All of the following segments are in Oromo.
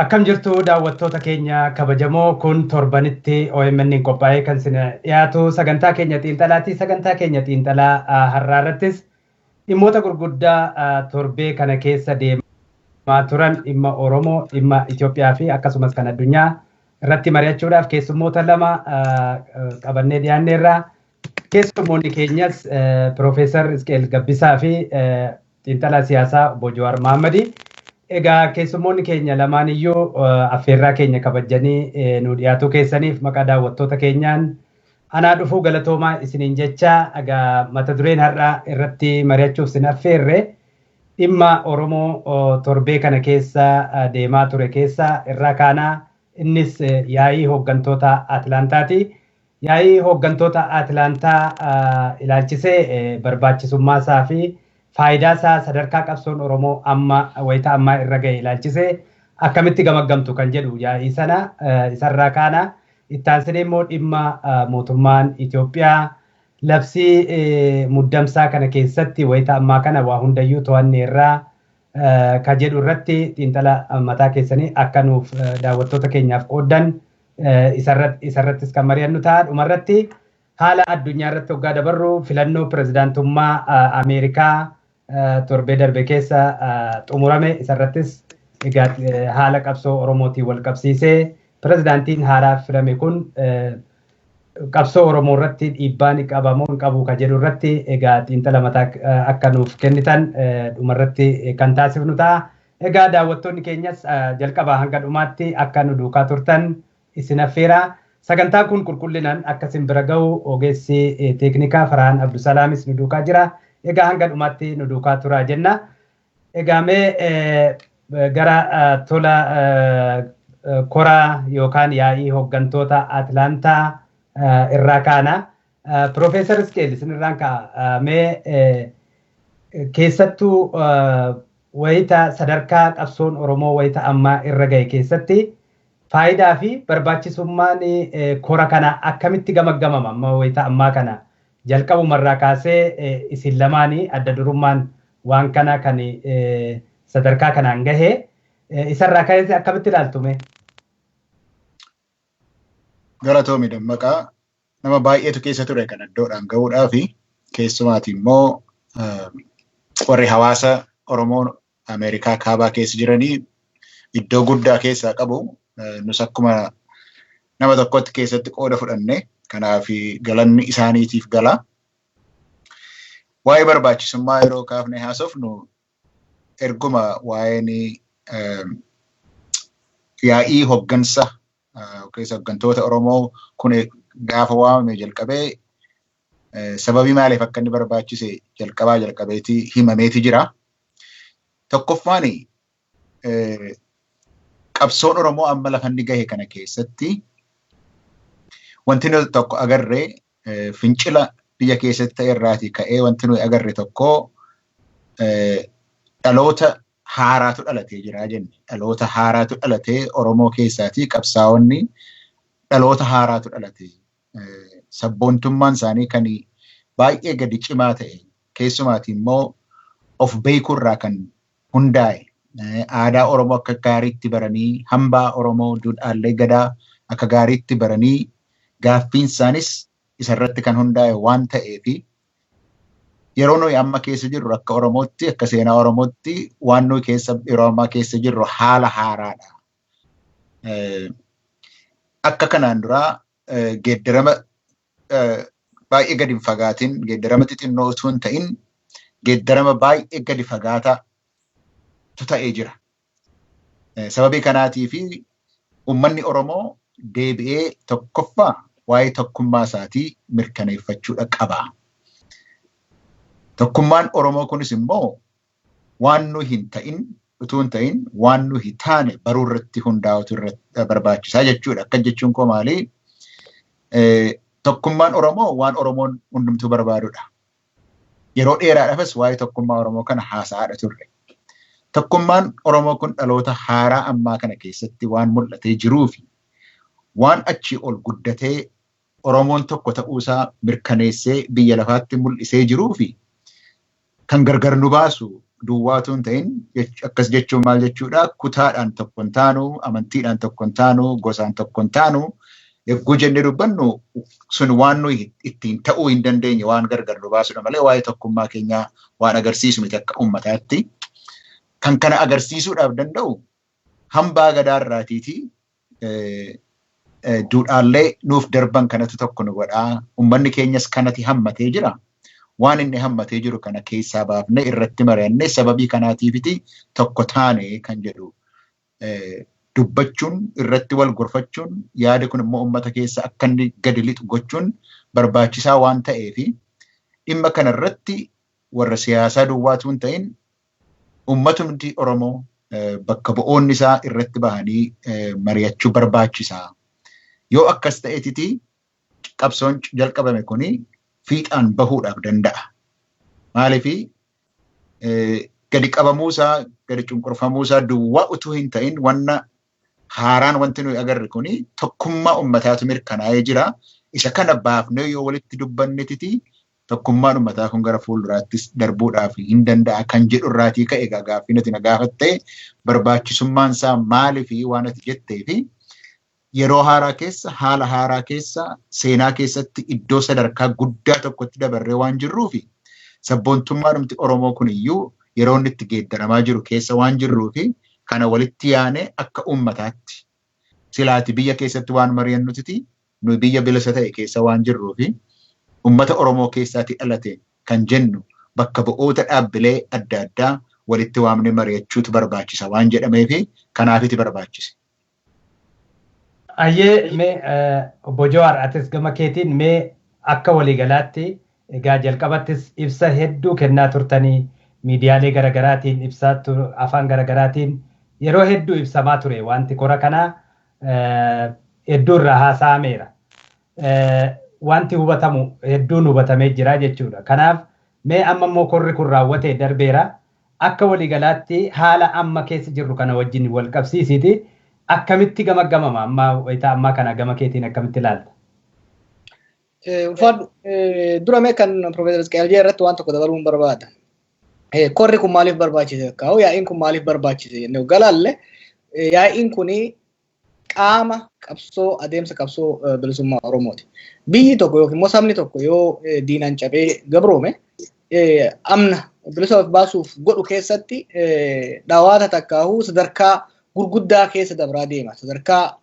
Akkam jirtu daawwattoota keenya kabajamoo, kun torbanitti OMN qophaa'ee kan isin dhiyaatu sagantaa keenya xiinxalaati. Sagantaa keenya xiinxalaa har'aa irrattis dhimmoota gurguddaa torbee kana keessa deemaa turan, dhimma Oromoo, dhimma Itoophiyaa fi akkasumas kan addunyaa irratti mari'achuudhaaf keessummoota lama qabannee dhiyaanneerra. Keessummoonni keenyas Piroofeesar Isqeel Gabbisaa fi xiinxalaa siyaasaa obbo Jawaar Mahaammadi. Egaa keessummoonni keenya lamaan iyyuu affeerraa keenya kabajanii nu dhiyaatuu keessaniif maqaa daawwattoota keenyaan anaa dhufuu, galatoomaa isiniin jecha. Egaa mata dureen har'aa irratti mari'achuuf isin affeerre dhimma Oromoo torbee kana keessa deemaa ture keessa irraa kaanaa, innis yaa'ii hooggantoota Atlaantaati. Yaa'ii hooggantoota Atlaantaa ilaalchisee barbaachisummaa isaa fi faayidaa isaa, sadarkaa qabsoon Oromoo amma wayita ammaa irra ga'e ilaalchisee akkamitti gamaggamtu kan jedhu yaa'ii sana isarraa kaana. Ittaansinee immoo dhimma mootummaan Itoophiyaa labsii muddamsaa kana keessatti wayita ammaa kana waa hundayyuu to'anneerraa ka jedhu irratti xiinxala mataa keessanii akka nuuf daawwattoota keenyaaf qooddan isarrattis kan mari'annu ta'a. Dhumarratti haala addunyaa irratti hoggaa dabarru, filannoo pirezidaantummaa Ameerikaa torbee darbe keessa xumurame isarrattis egaa haala qabsoo Oromootiin wal qabsiisee pirezidaantiin haaraa filame kun qabsoo Oromoo irratti dhiibbaa ni qaba moo hin qabu ka jedhu irratti egaa xiinxala mataa akka nuuf kennitan dhumarratti kan taasifnu ta'a. Egaa daawwattoonni keenyas jalqabaa hanga dhumaatti akka nu duukaa turtan isin affeera. Sagantaan kun qulqullinaan akka isin bira ga'u ogeessi teeknikaa Farhaan Abdusalaamis nu duukaa jira. Egaa hanga dhumaatti nu duukaa turaa jenna. Egaa mee gara tola koraa yookaan yaa'ii hooggantoota Atlaantaa irraa kaana. Piroofeesar Isqeel, isin irraan ka'a. Mee keessattuu wayita sadarkaa qabsoon Oromoo wayita ammaa irra ga'e keessatti faayidaa fi barbaachisummaan kora kana akkamitti gamaggamama amma wayita ammaa kana, jalqabumarraa kaasee isin lamaanii adda durummaan waan kana kan sadarkaa kanaan gahe, isarraa ka'ee akkamitti ilaaltume? Galatoomi Dammaqaa, nama baay'eetu keessa ture kan iddoodhaan gahuudhaa fi keessumaati immoo warri hawaasa Oromoo Ameerikaa kaabaa keessa jiranii iddoo guddaa keessaa qabu. Nus akkuma nama tokkotti keessatti qooda fudhanne, kanaaf galanni isaaniitiif gala. Waa'ee barbaachisummaa yeroo kaafne haasofnu, erguma waa'een yaa'ii hooggansa keessa hooggantoota Oromoo kun gaafa waamame jalqabee sababii maaliif akka inni barbaachise jalqabaa jalqabeeti himameeti jira. Tokkoffaan, qabsoon Oromoo amma lafa inni gahe kana keessatti wanti nuti tokko agarre, fincila biyya keessatti ta'e irraatii ka'ee wanti nuyi agarre tokko, dhaloota haaraatu dhalatee jira jenne. Dhaloota haaraatu dhalatee Oromoo keessaatii, qabsaa'onni dhaloota haaraatu dhalate. Sabboontummaan isaanii kan baay'ee gadi cimaa ta'e, keessumaati immoo of beekuurraa kan hundaa'e, aadaa Oromoo akka gaariitti baranii, hambaa Oromoo, duudhaalee gadaa akka gaariitti baranii, gaaffiin isaanis isarratti kan hundaa'e waan ta'eefi, yeroo nuyi amma keessa jirru akka Oromootti, akka seenaa Oromootti, waan nuyi keessa yeroo ammaa keessa jirru haala haaraadha. Akka kanaan duraa geeddarama baay'ee gadi hin fagaatin, geeddarama xixinnoo utuu hin ta'in, geeddarama baay'ee gadi fagaataatu ta'ee jira. Sababii kanaatii fi uummanni Oromoo deebi'ee tokkoffaa waa'ee tokkummaa isaatii mirkaneeffachuudha qaba. Tokkummaan Oromoo kunis immoo waan nu hin ta'in utuu hin ta'in waan nu hin taane baruu irratti hundaa'utu irratti barbaachisaa jechuudha. Akkan jechuun koo maali? Tokkummaan Oromoo waan Oromoon hundumtuu barbaadudha. Yeroo dheeraadhaafis waa'ee tokkummaa Oromoo kana haasa'aadha turre. Tokkummaan Oromoo kun dhaloota haaraa ammaa kana keessatti waan mul'atee jiruu fi waan achii ol guddatee Oromoon tokko ta'uusaa mirkaneessee biyya lafaatti mul'isee jiruu fi kan gargar nu baasu Duwwaatu hin ta'in, akkas jechuun maal jechuudha? Kutaadhaan tokko hin taanu, amantiidhaan tokko hin taanu, gosaan tokko hin taanu yogguu jennee dubbannu, sun waan nuyi ittiin ta'uu hin dandeenye, waan gargar nu baasudha malee waa'ee tokkummaa keenyaa waan agarsiisu miti akka uummataatti. Kan kana agarsiisuudhaaf danda'u hambaa gadaarraatiiti duudhaallee nuuf darban kanatu tokko nu godhaa. Uummanni keenyas kanatti hammatee jira. Waan inni hammatee jiru kana keessaa baafnee irratti mari'annee sababii kanaatiifiti tokko taane kan jedhu dubbachuun, irratti wal gorfachuun, yaada kun immoo uummata keessa akka inni gadi lixu gochuun barbaachisaa waan ta'eefi, dhimma kana irratti warra siyaasaa duwwaatu hin ta'in, uummatumti Oromoo bakka bu'oonni isaa irratti bahanii mari'achuu barbaachisaa. Yoo akkas ta'etiti qabsoon jalqabame kuni fiixaan bahuudhaaf danda'a. Maaliifi, gadi qabamuusaa, gadi cunqurfamuusaa duwwaa utuu hin ta'in, wanna haaraan wanti nuyi agarre kuni tokkummaa uummataatu mirkanaa'ee jira. Isa kana baafnee yoo walitti dubbannetiti tokkummaan uummataa kun gara fuulduraattis darbuudhaaf hin danda'a kan jedhu irraatii ka'e. Egaa gaaffii nuti na gaafattee barbaachisummaan isaa maaliifi waan ati jettee fi yeroo haaraa keessa, haala haaraa keessa, seenaa keessatti iddoo sadarkaa guddaa tokkotti dabarree waan jirruufi, sabboontummaan Oromoo kun iyyuu yeroo inni itti geeddaramaa jiru keessa waan jirruufi, kana walitti yaanee akka uummataatti silaati biyya keessatti waan mari'annutiti, nu biyya bilisa ta'e keessa waan jirruufi, uummata Oromoo keessaatti dhalate kan jennu bakka bu'oota dhaabbilee adda addaa walitti waamnee mari'achuutu barbaachisa waan jedhameefi kanaafiti barbaachise. Ayyee, mee obbo Jawaar, atis gama keetiin mee akka waliigalaatti, egaa jalqabattis ibsa hedduu kennaa turtanii, miidiyaalee garaagaraatiin ibsaa, afaan garaagaraatiin yeroo hedduu ibsamaa ture, wanti kora kanaa hedduu irraa haasa'ameera. Wanti hubatamu hedduun hubatamee jira jechuudha. Kanaaf mee amma immoo korri kun raawwatee darbeera. Akka waliigalaatti haala amma keessa jirru kana wajjin wal qabsiisiiti. Akkamitti gamaggamama amma wayitaa ammaa kana, gama keetiin akkamitti ilaalta? Ulfaadhu, dura mee kan Profeesar Isqeel irratti waan tokko dabaluun barbaada. Korri kun maaliif barbaachise? Kaa'u yaa'iin kun maaliif barbaachise jennee galaalle, yaa'iin kuni qaama qabsoo, adeemsa qabsoo bilisummaa Oromooti. Biyyi tokko yookiin immoo sabni tokko yoo diinaan cabee gabroome, amna bilisa of baasuuf godhu keessatti dhawaata takkaahuu sadarkaa gurguddaa keessa dabraa deema. Sadarkaa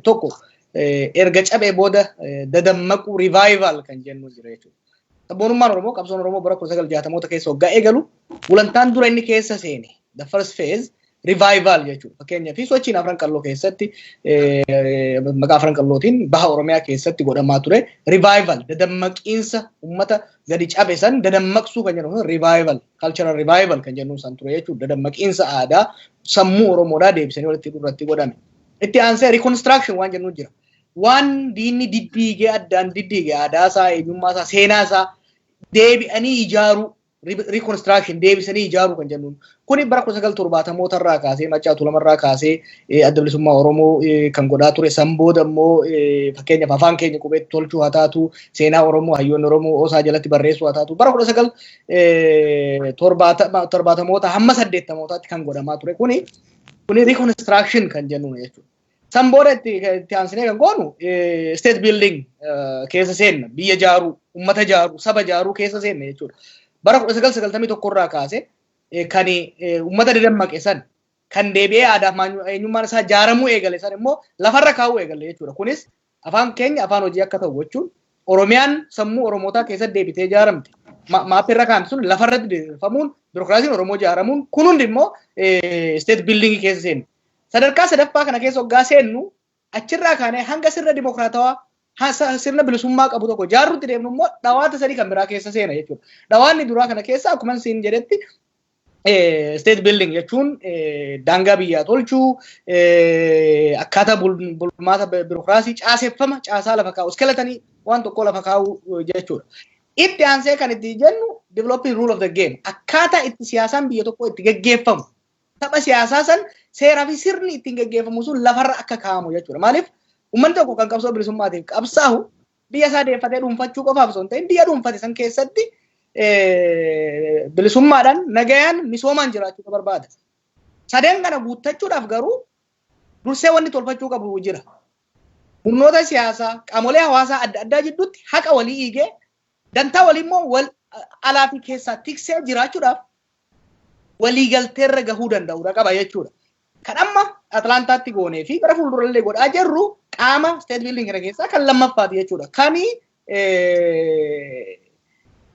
tokko erga cabee booda dadammaquu, revival kan jennu jira jechuudha. Sabboonummaan Oromoo, qabsoon Oromoo bara 1960moota keessa waggaa eegalu, gulantaan dura inni keessa seene, the first phase, revival jechuudha. Fakkeenyaaf, sochiin Afran Qalloo keessatti maqaa Afran Qallootiin baha Oromiyaa keessatti godhamaa ture revival, dadammaqiinsa uummata gadi cabe san dadammaqsuu kan jedhamu revival, cultural revival kan jennu san ture jechuudha. Dadammaqiinsa aadaa sammuu Oromoodhaa deebisanii walitti irratti godhame. Itti aansee reconstruction waan jennu jira. Waan diinni diddiigee, addaan diddiige, aadaa isaa, eenyummaa isaa, seenaa isaa deebi'anii ijaaruu, reconstruction, deebisanii ijaaruu kan jennuun. Kuni bara 1970moota irraa kaasee, Maccaa Tuulamarraa kaasee Adda Bilisummaa Oromoo kan godhaa ture. San booda immoo fakkeenyaaf afaan keenya qubeetti tolchuu haa taatu, seenaa Oromoo hayyoonni Oromoo OSA jalatti barreessuu haa taatu, bara 1970moota hamma 80mootaatti kan godhamaa ture. Kuni reconstruction kan jennuun jechuudha. San booda itti aansinee kan goonu state building keessa seenna, biyya jaaruu, uummata jaaruu, saba jaaruu keessa seenna jechuudha. Bara 1991 irraa kaasee kan uummata dadammaqe san, kan deebi'ee aadaaf eenyummaan isaa jaaramuu eegale san immoo lafarra kaa'uu eegale jechuudha. Kunis afaan keenya afaan hojii akka ta'u gochuun, Oromiyaan sammuu Oromootaa keessatti deebitee ijaaramte. Maappirra kaa'amte sun lafarratti diriirfamuun, biirokiraasiin Oromoo ijaaramuun, kun hundi immoo state building keessa seennu. Sadarkaa sadaffaa kana keessa hoggaa seennu, achirraa kaanee hanga sirna dimokiraatawaa, sirna bilisummaa qabu tokko jaarrutti deemnu immoo dhawaata sadii kan biraa keessa seena jechuudha. Dhawaanni duraa kana keessa, akkuma siin jedhetti, state building jechuun daangaa biyyaa tolchuu, akkaataa bulmaata biirokiraasii, caaseffama caasaa lafa kaa'u, skeletonii waan tokko lafa kaa'u jechuudha. Itti aansee kan itti jennu developing rule of the game, akkaataa itti siyaasaan biyya tokko itti geggeeffamu, tapha siyaasaa san seeraa fi sirni ittiin geggeeffamu sun lafarra akka kaa'amu jechuudha. Maaliif, uummanni tokko kan qabsoo bilisummaatiif qabsaa'u biyya isaa deeffatee dhuunfachuu qofaaf osoo hin ta'in, biyya dhuunfate san keessatti Bilisummaadhaan, nagayaan, misoomaan jiraachuu barbaada. Sadeen kana guuttachuudhaaf garuu dursee wanni tolfachuu qabu jira. Humnoota siyaasaa, qaamolee hawaasaa adda addaa jidduutti haqa walii eegee, dantaa walii immoo wal alaa fi keessaa tiksee jiraachuudhaaf waliigalteerra gahuu danda'uudha qaba jechuudha. Kan amma Atlaantaatti goonee fi gara fuuldurallee godhaa jirru qaama state building kana keessaa kan lammaffaati jechuudha. Kani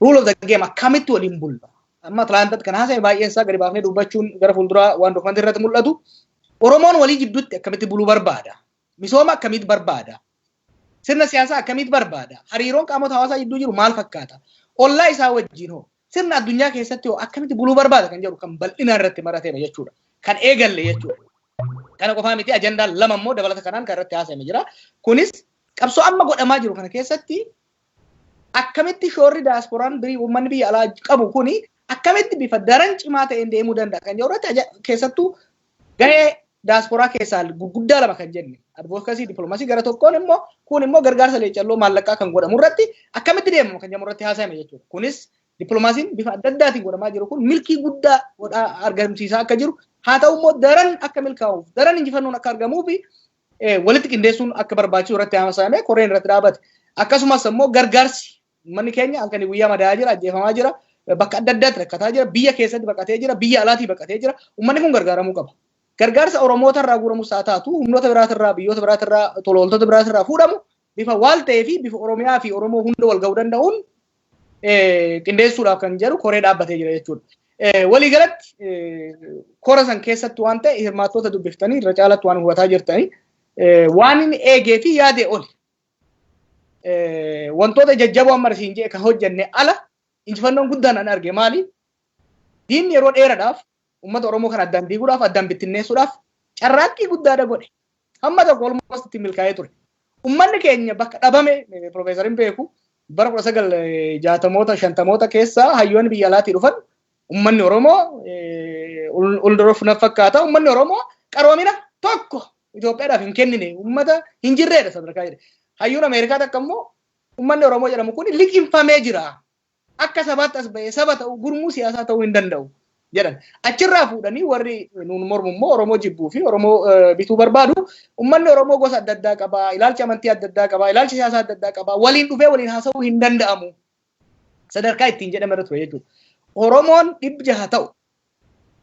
rule of the game, akkamitti waliin bulla. Amma Atlaantaatti kan haasa'e baay'een isaa gadi baafnee dubbachuun gara fuulduraa waan dokumentii irratti mul'atu. Oromoon walii jidduutti akkamitti buluu barbaada? Misooma akkamitti barbaada? Sirna siyaasaa akkamitti barbaada? Hariiroon qaamota hawaasaa jidduu jiru maal fakkaata? Ollaa isaa wajjin hoo? Sirna addunyaa keessatti hoo akkamitti buluu barbaada kan jedhu kan bal'inaan irratti marateera jechuudha. Kan eegalle jechuudha. Kana qofaa miti, ajandaan lama immoo dabalata kanaan kan irratti haasa'ame jira. Kunis qabsoo amma godhamaa jiru kana keessatti akkamitti shoorri daasporaan uummanni biyya alaa qabu kuni akkamitti bifa daran cimaa ta'een deemuu danda'a kan jedhu irratti, keessattuu gahee daasporaa keessaa gurguddaa lama kan jenne, advocacy, diplomacy gara tokkoon immoo, kun immoo gargaarsa leecalloo maallaqaa kan godhamu irratti akkamitti deemamu kan jedhamu irratti haasa'ame jechuudha. Kunis diplomaasiin bifa adda addaatiin godhamaa jiru kun milkii guddaa godhaa argamsiisaa akka jiru, haa ta'u immoo daran akka milkaa'uuf, daran injifannoon akka argamuu fi walitti qindeessuun akka barbaachisu irratti haasa'ame, koreen irratti dhaabate. Akkasumas immoo gargaarsi, uummanni keenya halkanii guyyaa madaa'aa jira, ajjeefamaa jira, bakka adda addaatti rakkataa jira, biyya keessatti baqatee jira, biyya alaatii baqatee jira. Uummanni kun gargaaramuu qaba. Gargaarsa Oromoota irraa guuramus haa taatu, humnoota biraatirraa, biyyoota biraatirraa, tolooltota biraatirraa fuudhamu bifa waal ta'ee fi bifa Oromiyaa fi Oromoo hunda wal ga'uu danda'uun qindeessuudhaaf kan jedhu koree dhaabbatee jira jechuudha. Waliigalatti kora san keessatti waan ta'e hirmaattoota dubbiftanii irra caalatti waan hubataa jirtanii, waan inni eegee fi yaadee oli. Wantoota jajjaboo amma isiin jedhe kan hojjenne ala injifannoon guddaan an arge maali? Diinni yeroo dheeraadhaaf uummata Oromoo kan addaan diiguudhaaf, addaan bittinneessuudhaaf carraaqqii guddaadha godhe. Hamma tokko olmoos itti milkaa'ee ture. Uummanni keenya bakka dhabame, Piroofeesariin beeku, bara 1960moota 50moota keessa hayyoonni biyya alaatii dhufan, uummanni Oromoo ol na fakkaata. Uummanni Oromoo qaroomina tokko Itoophiyaadhaaf hin kennine, uummata hin jirreedha sadarkaa jedhe. Hayyuun Ameerikaa takka immoo uummanni Oromoo jedhamu kun liqinfamee jira. Akka sabaatti as ba'ee saba ta'uu, gurmuu siyaasaa ta'uu hin danda'u jedhan. Achirraa fuudhanii warri nuun mormu immoo Oromoo jibbuu fi Oromoo bituu barbaadu, uummanni Oromoo gosa adda addaa qaba, ilaalcha amantii adda addaa qaba, ilaalcha siyaasaa adda addaa qaba, waliin dhufee waliin haasa'uu hin danda'amu. Sadarkaa ittiin jedhame irra ture jechuudha. Oromoon 600 ta'u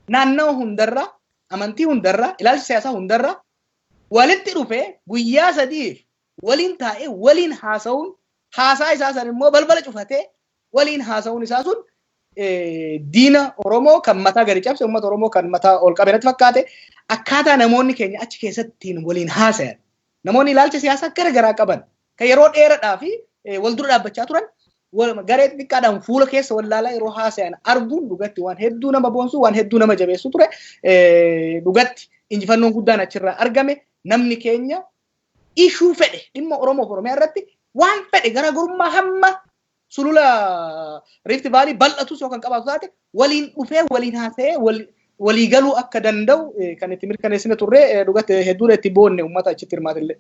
naannawa hundarra, amantii hundarra, ilaalcha siyaasaa hundarra walitti dhufee guyyaa 3f waliin taa'ee waliin haasa'uun, haasaa isaa san immoo balbala cufatee waliin haasa'uun isaa sun diina Oromoo kan mataa gadi cabse, uummata Oromoo kan mataa ol qabe natti fakkaate. Akkaataa namoonni keenya achi keessatti waliin haasayan, namoonni ilaalcha siyaasaa gara garaa qaban kan yeroo dheeraadhaa fi wal dura dhaabbachaa turan garee xixiqqaadhaan fuula keessa wallaalaa yeroo haasayan arguun dhugatti waan hedduu nama boonsu, waan hedduu nama jabeessu ture. Dhugatti injifannoon guddaan achirraa argame, namni keenya ishuu fedhe dhimma Oromoo fi Oromiyaa irratti waan fedhe garaagarummaa hamma sulula Rift Valley bal'atus yoo kan qabaatu taate waliin dhufee waliin haasa'ee walii galuu akka danda'u kan itti mirkaneessine turre. Dhugatti hedduudha itti boonne uummata achitti hirmaatillee.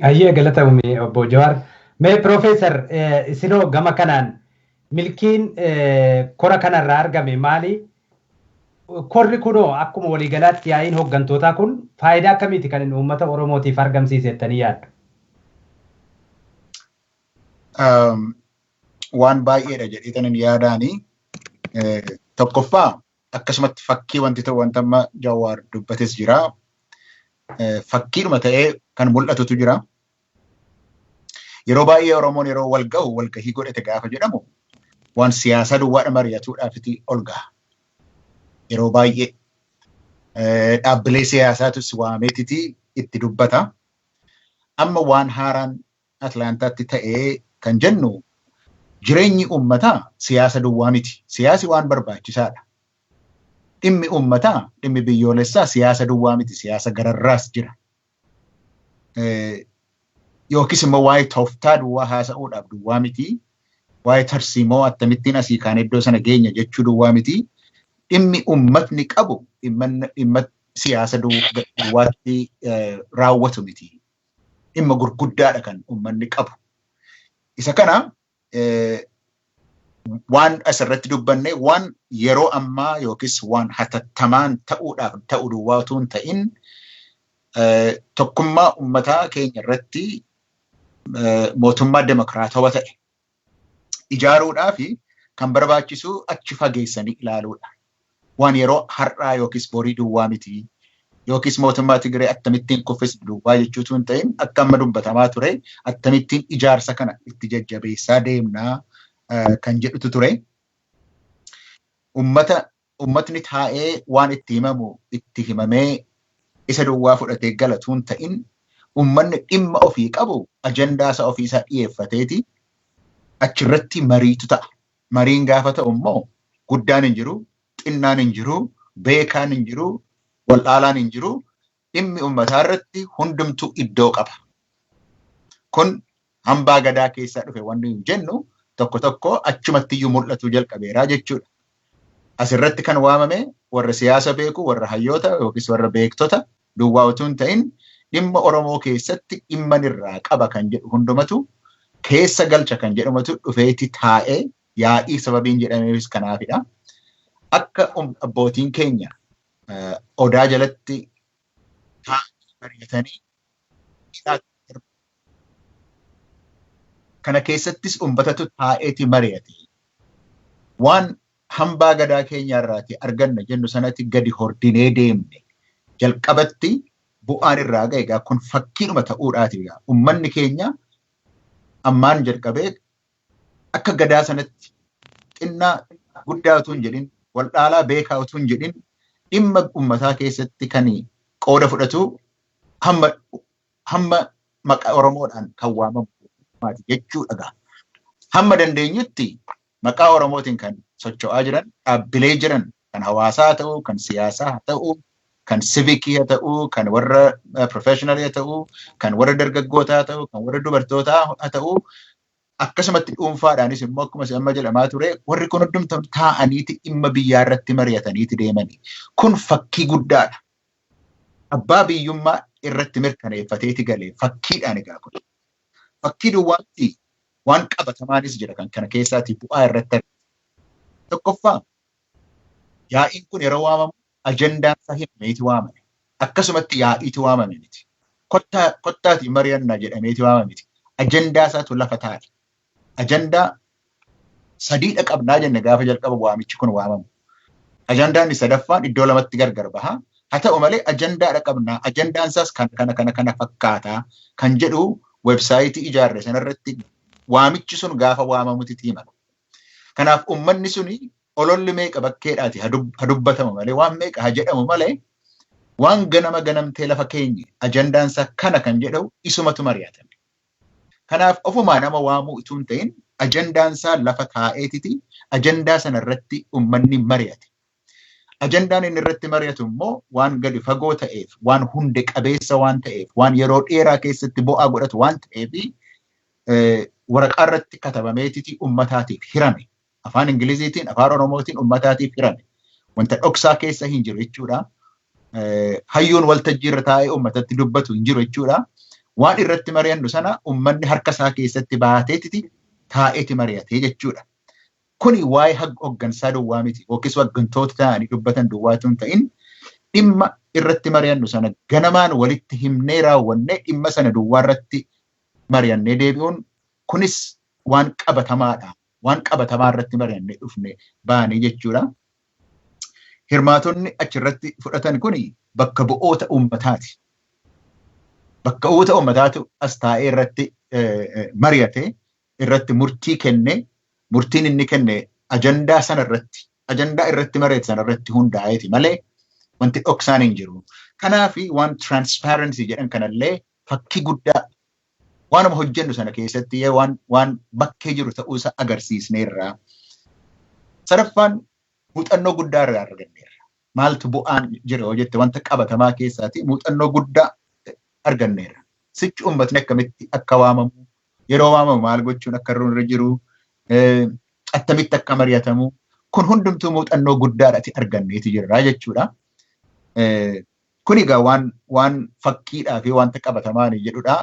Ayyee, galatoomii obbo Jawaar. Mee Piroofeesar, isinoo gama kanaan milkiin kora kanarraa argame maali? Korri kunoo akkuma waliigalaatti yaa'iin hooggantootaa kun faayidaa akkamiiti kan inni uummata Oromootiif argamsiise jettanii yaaddu? Waan baay'eedha jedhee yaadaanii. Tokkoffaa, akkasumatti fakkii wanti ta'u, wanta amma Jawaar dubbates jira. Fakkiidhuma ta'ee kan mul'atutu jira. Yeroo baay'ee Oromoon yeroo wal gahu, walgahii godhate gaafa jedhamu, waan siyaasa duwwaadha mari'atuudhaafiti ol gaha. Yeroo baay'ee dhaabbilee siyaasaatu waameetiti itti dubbata. Amma waan haaraan Atlaantaatti ta'ee kan jennu, jireenyi uummataa siyaasa duwwaa miti. Siyaasi waan barbaachisaadha. Dhimmi uummataa, dhimmi biyyoolessaa siyaasa duwwaa miti, siyaasa gararraas jira. Yookiis immoo waa'ee tooftaa duwwaa haasa'uudhaaf duwwaa miti. Waa'ee tarsiimoo akkamittiin asii kaan iddoo sana geenya jechuu duwwaa miti. Dhimmi uummatni qabu dhimma siyaasa duwwaatti raawwatu miti. Dhimma gurguddaadha kan uummanni qabu. Isa kana Waan asirratti dubbanne waan yeroo ammaa yookiis waan hatattamaan ta'uudhaaf ta'u duwwaa utuu hin ta'in tokkummaa uummataa keenya irratti mootummaa demokiraatawaa ta'e ijaaruudhaaf kan barbaachisu achi fageessanii ilaaluudha. Waan yeroo har'aa yookiis borii duwwaa miti yookiis mootummaa Tigree akkamittiin kuffisnu duwwaa jechuutu hin ta'in akka amma dubbatamaa ture akkamittiin ijaarsa kana itti jajjabeessaa deemnaa kan jedhutu ture. Uummatni taa'ee waan itti himamu itti himamee isa duwwaa fudhatee galatu hin ta'in uummanni dhimma ofii qabu ajandaa isaa ofiisaa dhiyeeffateeti achirratti mariitu ta'a. Mariin gaafa ta'u immoo guddaan hin jiru, xinnaan hin jiru, beekaan hin jiru, wal'aalaan hin jiru, dhimmi uummataa irratti hundumtuu iddoo qaba. Kun hambaa gadaa keessaa dhufe wanni hin jennu tokko tokko achumatti iyyuu mul'atu jalqabeeraa jechuudha. Asirratti kan waamame warra siyaasa beeku, warra hayyoota yookiis warra beektota duwwaa utuu hin ta'in dhimma Oromoo keessatti dhimma irraa qaba kan jedhu hundumatu keessa galcha kan jedhamatu dhufeeti taa'ee yaa'ii sababiin jedhameefis kanaafidha. Akka abbootiin keenya odaa jalatti taa'anii mari'atanii kana keessattis uummatatu taa'eeti mari'ate. Waan hambaa gadaa keenya irraati arganna jennu sanatti gadi hordinee deemne jalqabatti bu'aan irraa ga'e egaa kun fakkiidhuma ta'uudhaati egaa uummanni keenya ammaan jalqabee akka gadaa sanatti xinnaa guddaa utuu hin jedhin waldhaalaa beekaa utuu hin jedhin dhimma uummataa keessatti kan qooda fudhatu hamma maqaa Oromoodhaan kan waamamu jechuudha egaa. Hamma dandeenyutti maqaa Oromootiin kan socho'aa jiran dhaabbilee jiran kan hawaasaa haa ta'u, kan siyaasaa haa ta'u, kan sivikii haa ta'u, kan warra professionalii haa ta'u, kan warra dargaggootaa haa ta'u, kan warra dubartootaa haa ta'u, akkasumatti dhuunfaadhaanis immoo akkuma amma jedhamaa ture warri kun hundumtuu taa'aniiti dhimma biyyaa irratti mari'ataniiti deemani. Kun fakkii guddaadha. Abbaa biyyummaa irratti mirkaneeffateeti galee fakkiidhaan egaa kun. Fakkii duwwaatti waan qabatamaanis jira kan kana keessaati bu'aa irratti argama. Tokkoffaa yaa'iin kun yeroo waamamu ajandaan isaa himameeti waamame. Akkasumatti yaa'iitu waamame miti. Kottaati mari'annaa jedhameeti waamame miti. Ajandaa isaatu lafa taa'e. Ajandaa sadiidha qabnaa jenne gaafa jalqaba waamichi kun waamamu. Ajandaan sadaffaan iddoo lamatti gargar baha. Haa ta'u malee ajandaadha qabnaa. Ajandaan isaas kan kana kana kana fakkaataa kan jedhu websaayitii ijaarre sanarratti waamichi sun gaafa waamamutti himama. Kanaaf uummanni suni ololli meeqa bakkeedhaati haa dubbatamu malee waan meeqa haa jedhamu malee waan ganama ganamtee lafa keenye ajandaan isaa kana kan jedhamu isumatu mari'atame. Kanaaf ofumaa nama waamuu utuu hin ta'in ajandaan isaa lafa taa'eetiti ajandaa sana irratti uummanni mari'ate. Ajandaan inni irratti mari'atu immoo waan gadi fagoo ta'eef, waan hunde qabeessa waan ta'eef, waan yeroo dheeraa keessatti bu'aa godhatu waan ta'eef waraqaa irratti katabameetiti uummataatiif hirame. Afaan Ingiliziitiin, afaan Oromootiin uummataatiif hirame. Wanta dhoksaa keessa hin jiru jechuudha. Hayyuun waltajjii irra taa'ee uummatatti dubbatu hin jiru jechuudha. Waan irratti mari'annu sana uummanni harka isaa keessatti baateetiti taa'eeti mari'atee jechuudha. Kuni waa'ee hoggansaa duwwaa miti yookiis hoggantoota ta'anii dubbatan duwwaatu hin ta'in dhimma irratti mari'annu sana ganamaan walitti himnee raawwannee dhimma sana duwwaa irratti mari'annee deebi'uun kunis waan qabatamaadha. Waan qabatamaa irratti mari'annee dhufne baanii jechuudha. Hirmaatonni achirratti fudhatan kuni bakka bu'oota uummataati. Bakka bu'oota uummataatu as taa'ee irratti mari'ate irratti murtii kenne murtiin inni kenne ajandaa sana irratti ajandaa irratti mari'ate sana irratti hundaa'eeti malee wanti dhoksaan hin jiru. Kanaafi waan transparency jedhan kanallee fakkii guddaa waanuma hojjennu sana keessatti waan bakkee jiru ta'uusaa agarsiisneerra. Sadaffaan muuxannoo guddaa irraa arganneerra. Maaltu bu'aan jira yoo jette wanta qabatamaa keessaati muuxannoo guddaa arganneerra. Sichi uummatni akkamitti akka waamamu, yeroo waamamu maal gochuun akka irra jiru, attamitti akka mari'atamu kun hundumtuu muuxannoo guddaadhaati arganneeti jirra jechuudha. Kun egaa waan fakkiidhaa fi wanta qabatamaan jedhudha.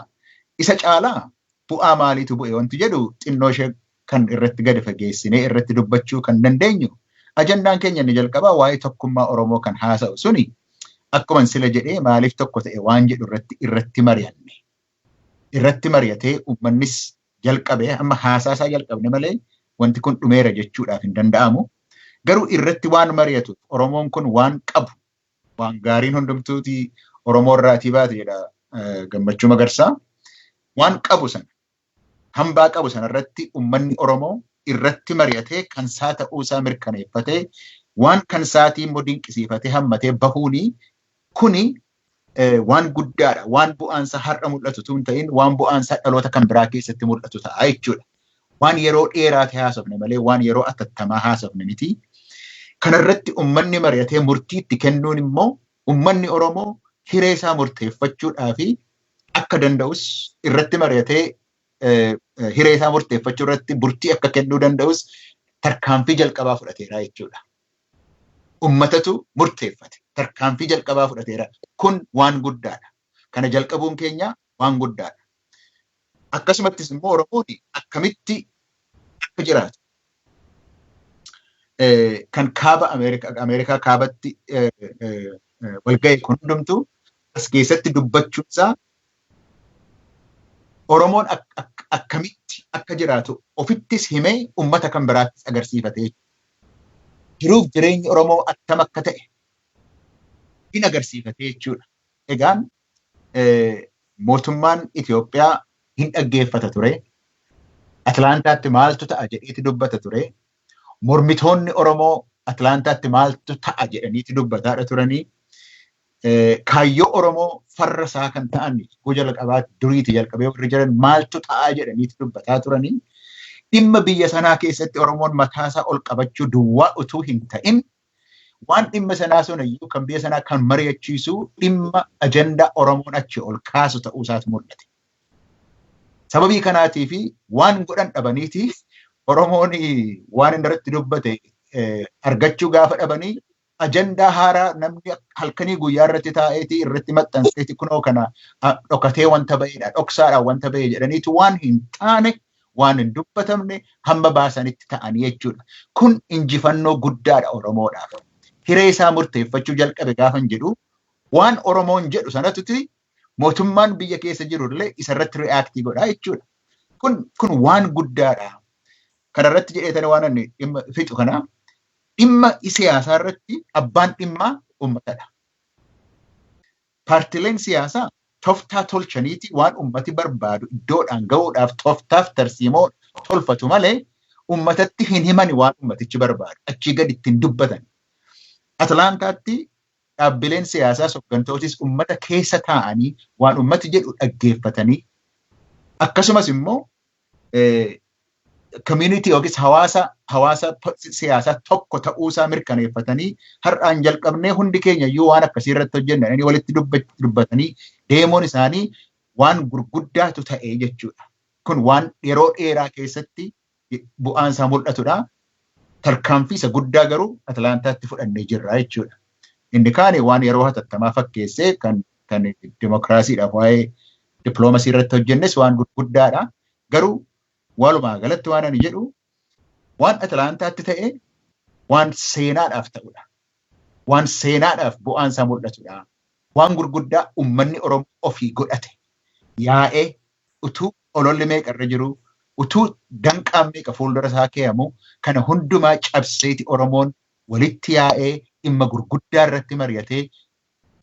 Isa caalaa bu'aa maaliitu bu'e wanti jedhu xinnoo ishee kan irratti gadi fageessinee irratti dubbachuu kan dandeenyu ajandaan keenya inni jalqabaa waa'ee tokkummaa Oromoo kan haasa'u suni akkuma sila jedhee maaliif tokko ta'e waan jedhu irratti mari'anne. Irratti mari'atee uummannis jalqabee amma haasaasaa jalqabne malee wanti kun dhumeera jechuudhaaf hin danda'amu. Garuu irratti waan mari'atu Oromoon kun waan qabu waan gaariin hundumtuuti Oromoo irraatii baate jedha Gammachuu Magarsaa. Waan qabu sana hambaa qabu sana irratti uummanni Oromoo irratti mari'atee kan isaa ta'uusaa mirkaneeffatee waan kan isaatii immoo dinqisiifatee hammatee bahuuni kuni waan guddaadha. Waan bu'aansaa har'a mul'atu tun ta'in waan bu'aansaa dhaloota kan biraa keessatti mul'atu ta'a jechuudha. Waan yeroo dheeraati haasofne malee waan yeroo atattamaa haasofne miti. Kanarratti uummanni mari'atee murtii itti kennuun immoo uummanni Oromoo hiree isaa murteeffachuudhaa fi akka danda'us irratti mari'atee hiree isaa murteeffachuu irratti murtii akka kennuu danda'us tarkaanfii jalqabaa fudhateera jechuudha. Uummatatu murteeffate. Tarkaanfii jalqabaa fudhateera. Kun waan guddaadha. Kana jalqabuun keenya waan guddaadha. Akkasumattis immoo Oromoon akkamitti akka jiraatu kan kaaba Ameerikaa kaabatti walga'e kun hundumtuu as keessatti dubbachuunsaa Oromoon akkamitti akka jiraatu ofittis himee uummata kan biraattis agarsiifatee jiruuf jireenyi Oromoo attam akka ta'e hin agarsiifatee jechuudha. Egaan mootummaan Itoophiyaa hin dhaggeeffata ture. Atlaantaatti maaltu ta'a jedheeti dubbata ture. Mormitoonni Oromoo Atlaantaatti maaltu ta'a jedhaniiti dubbataadha turanii. Kaayyoo Oromoo farra isaa kan ta'an goja duriiti jalqabee warri jiran maaltu ta'a jedhaniiti dubbataa turanii. Dhimma biyya sanaa keessatti Oromoon mataasaa ol qabachuu duwwaa utuu hin ta'in waan dhimma sanaa sun iyyuu kan biyya sanaa kan mari'achiisu dhimma ajandaa Oromoon achi ol kaasu ta'uu isaatu mul'ate. Sababii kanaatii fi waan godhan dhabaniiti Oromoon waan inni irratti dubbate argachuu gaafa dhabanii ajandaa haaraa namni halkanii guyyaa irratti taa'eeti irratti maxxanseeti kunoo kana dhokatee wanta ba'eedha dhoksaadhaan wanta ba'e jedhaniitu waan hin taane waan hin dubbatamne hamma baasanitti ta'anii jechuudha. Kun injifannoo guddaadha Oromoodhaaf. Hiree isaa murteeffachuu jalqabe gaafan jedhu waan Oromoon jedhu sanatutti mootummaan biyya keessa jirullee isarratti reaaktii godhaa jechuudha. Kun waan guddaadha. Kanarratti jedheetani waan inni dhimma fixu kana dhimma siyaasaa irratti abbaan dhimmaa uummatadha. Paartileen siyaasaa toftaa tolchaniiti waan uummati barbaadu iddoodhaan gahuudhaaf toftaaf tarsiimoo tolfatu malee uummatatti hin himani waan uummatichi barbaadu achii gadi ittiin dubbatan. Atlaantaatti dhaabbileen siyaasaa hoggantootis uummata keessa taa'anii waan uummati jedhu dhaggeeffatanii akkasumas immoo community yookiis hawaasa siyaasaa tokko ta'uusaa mirkaneeffatanii har'aan jalqabnee hundi keenya iyyuu waan akkasii irratti hojjenna inni walitti dubbatanii deemuun isaanii waan gurguddaatu ta'e jechuudha. Kun waan yeroo dheeraa keessatti bu'aan isaa mul'atudha. Tarkaanfii isa guddaa garuu Atlaantaatti fudhannee jirra jechuudha. Inni kaane waan yeroo hatattamaa fakkeessee kan dimokiraasiidhaaf waa'ee dippiloomasii irratti hojjennes waan gurguddaadha. Garuu walumaa galatti waan ani jedhu waan Atlaantaatti ta'e waan seenaadhaaf ta'udha. Waan seenaadhaaf bu'aan isaa mul'atudha. Waan gurguddaa uummanni Oromoo ofii godhate yaa'ee utuu ololli meeqa irra jiru utuu danqaan meeqa fuuldura isaa kee'amu kana hundumaa cabseeti Oromoon walitti yaa'ee dhimma gurguddaa irratti mari'atee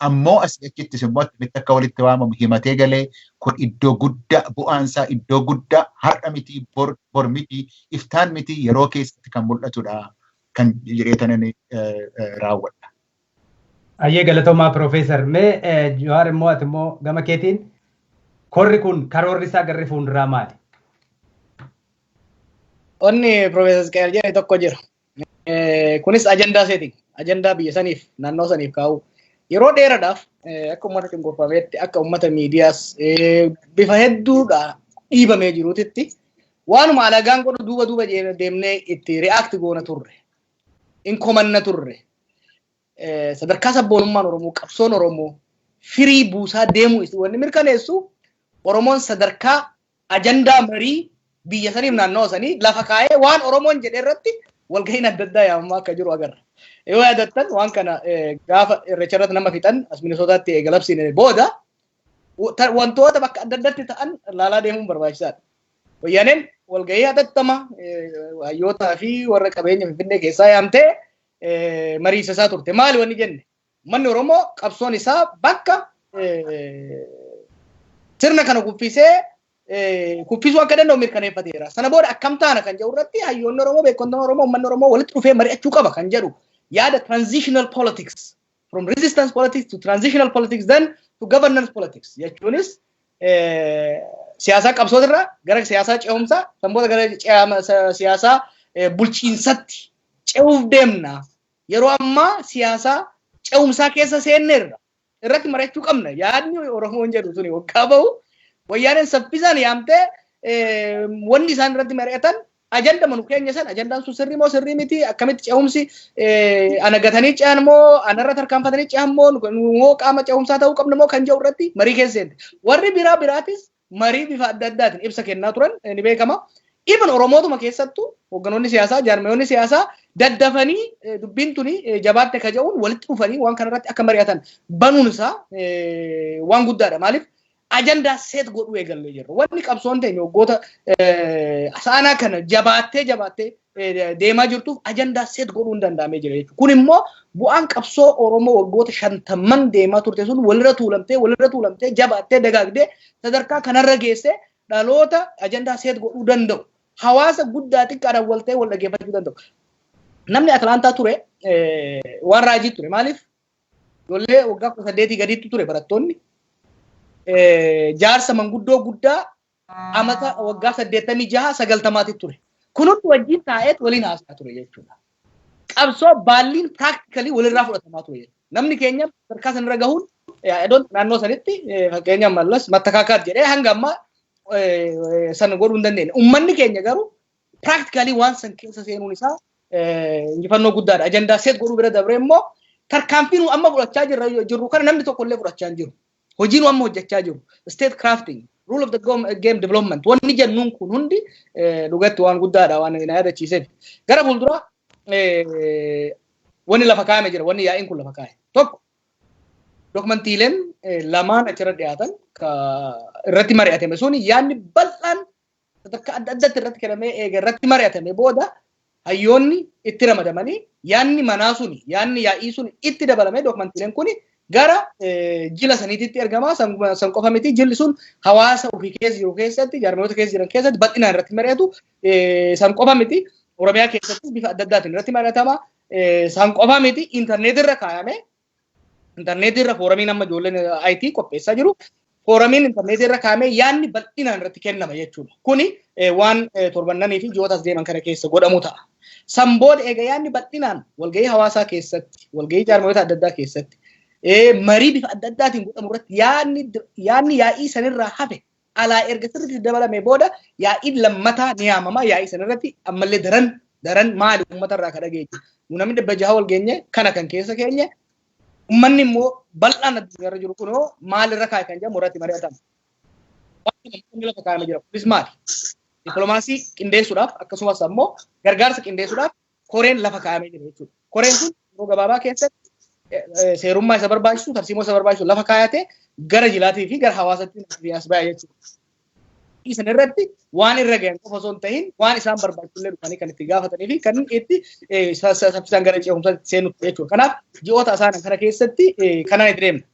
ammoo asii achittis immoo akkamitti akka walitti waamamu himatee galee kun iddoo guddaa bu'aansaa iddoo guddaa har'a miti bor miti iftaan miti yeroo keessatti kan mul'atudha kan jedheetanan raawwadha. Ayyee galatoomaa Piroofeesar. Mee Jawaar immoo ati immoo gama keetiin korri kun karoorri isaa garri fuulduraa maali? Onni Piroofeesar Isqeel jedhe tokko jira. Kunis ajandaa seeti. Ajandaa biyya saniif naannoo saniif kaa'u. Yeroo dheeraadhaaf akka uummata cunqurfameetti akka uummata miidiyaas bifa hedduudha dhiibamee jiruutitti waanuma alagaan godhu duuba duuba deemnee itti react goona turre. Inkomanna turre. Sadarkaa sabboonummaan Oromoo qabsoon Oromoo firii buusaa deemuu wanni mirkaneessu Oromoon sadarkaa ajandaa marii Biyya saniif naannoo sanii lafa kaa'ee waan Oromoon jedhe irratti walgahiin adda addaa yaamamaa akka jiru agarra. Yoo yaadattan, waan kana gaafa Irreecha irratti nama fixan as Minisootaatti eegalabsiine booda wantoota bakka adda addaatti ta'an laalaa deemuun barbaachisaadha. Wayyaaneen walgahii hatattama hayyootaa fi warra qabeenya Finfinnee keessaa yaamtee mariisisaa turte. Maali wanni jenne? Uummanni Oromoo qabsoon isaa bakka sirna kana kuffisee kuffisuu akka danda'u mirkaneeffateera. Sana booda akkam taana kan jedhu irratti hayyoonni Oromoo, beektonni Oromoo, uummanni Oromoo walitti dhufee mari'achuu qaba kan jedhu yaada transitional politics, from resistance politics to transitional politics, then to governance politics jechuunis siyaasaa qabsootirraa gara siyaasaa ce'umsaa, san booda gara siyaasaa bulchiinsatti ce'uuf deemna. Yeroo ammaa siyaasaa ce'umsaa keessa seenneerra. Irratti mari'achuu qabna. Yaadni Oromoon jedhu suni waggaa bahu Wayyaaneen saffisaan yaamtee wanni isaan irratti mari'atan ajanda manu keenya san, ajandaan sun sirrii moo sirrii miti, akkamitti ce'umsi, ana gatanii ce'an moo anarra tarkaanfatanii ce'an moo moo qaama ce'umsaa ta'uu qabna moo kan jedhu irratti marii keessa seente. Warri biraa biraatis marii bifa adda addaatiin ibsa kennaa turan ni beekama. Even Oromootuma keessattuu hoogganoonni siyaasaa, jaarmayoonni siyaasaa daddafanii dubbiin tuni jabaatte ka jedhuun walitti dhufanii waan kanarratti akka mari'atan banuun isaa waan guddaadha. Maaliif, ajandaa set godhuu eegallee jirra. Wanni qabsoon teenya waggoota saanaa kana jabaattee jabaattee deemaa jirtuuf ajandaa set godhuu hin danda'amee jira jechuudha. Kun immoo bu'aan qabsoo Oromoo waggoota 50n deemaa turte sun walirra tuulamtee, walirra tuulamtee, jabaattee, dagaagdee sadarkaa kanarra geessee dhaloota ajandaa set godhuu danda'u, hawaasa guddaa xiqqaadhaan wal ta'ee wal dhaggeeffachuu danda'u. Namni Atlaantaa ture waan raajii ture. Maaliif, ijoollee waggaa 18 gadiitti ture barattoonni. Jaarsa manguddoo guddaa amata waggaa 86 90tti ture. Kunutti wajjin taa'eet waliin haasaa ture jechuudha. Qabsoo baalliin practically walirraa fudhatamaa ture jechuudha. Namni keenya sadarkaa sanarra gahuun idoon naannoo sanitti, fakkeenyaaf Mallas mattakaakaat jedhee hanga ammaa san godhuu hin dandeenye. Uummanni keenya garuu practically waan san keessa seenuun isaa injifannoo guddaadha. Ajandaa set godhuu bira dabree immoo tarkaanfii nu amma fudhachaa jirru kana namni tokko illee fudhachaa hin jiru. Hojii nu amma hojjechaa jiru. State crafting, rule of the game development. Wanni jennuun kun hundi dhugatti waan guddaadha waan na yaadachiiseef. Gara fuulduraa wanni lafa kaa'ame jira. Wanni yaa'iin kun lafa kaa'e. Tokko, dokumentiileen lamaan achirra dhiyaatan irratti mari'atame sun yaadni bal'aan sadarkaa adda addaatti irratti kennamee eega irratti mari'atame booda hayyoonni itti ramadamanii yaadni manaa suni, yaadni yaa'ii sun itti dabalamee dokumentiileen kuni gara jila saniititti ergamaa. San qofa miti, jilli sun hawaasa ofii keessa jiru keessatti, jaarmiyoota keessa jiran keessatti bal'inaan irratti mari'atu. San qofa miti, Oromiyaa keessatti bifa adda addaatiin irratti mari'atama. San qofa miti, intarneetirra kaayame, intarneetirra foorumiin amma ijoolleen IT qopheessaa jiru, foorumiin intarneetirra kaayamee yaadni bal'inaan irratti kennama jechuudha. Kuni waan torbannanii fi ji'ootaas deeman kana keessa godhamu ta'a. San booda eega yaadni bal'inaan walgahii hawaasaa keessatti, walgahii jaarmiyoota adda addaa keessatti, marii bifa adda addaatiin godhamu irratti yaadni yaa'ii sanirraa hafe alaa erga sirriitti dabalame booda yaa'iin lammataa ni yaamama. Yaa'ii sanirratti ammallee daran daran maali uummatarraa ka dhageenye. Nu namni 600 wal geenye kana kan keessa keenye, uummanni immoo bal'aan addunyaarra jiru kunoo maalirra kaa'e kan jedhamu irratti mari'atama. Waan lafa kaa'amee jira. Kunis maali? Dippiloomaasii qindeessuudhaaf akkasumas ammoo gargaarsa qindeessuudhaaf koreen lafa kaa'amee jira jechuudha. Koreen sun yeroo gabaabaa keessatti seerummaa isa barbaachisu, tarsiimoo isa barbaachisu lafa kaayatee gara jilaatii fi gara hawaasatti as ba'aa jechuudha. Isan irratti waan irra gahan qofa osoo hin ta'in waan isaan barbaachisu illee dhufanii kan itti gaafatanii fi kan itti saffisaan gara ce'umsaatti seenutti jechuudha. Kanaaf ji'oota isaan kana keessatti kanaan itti deemna.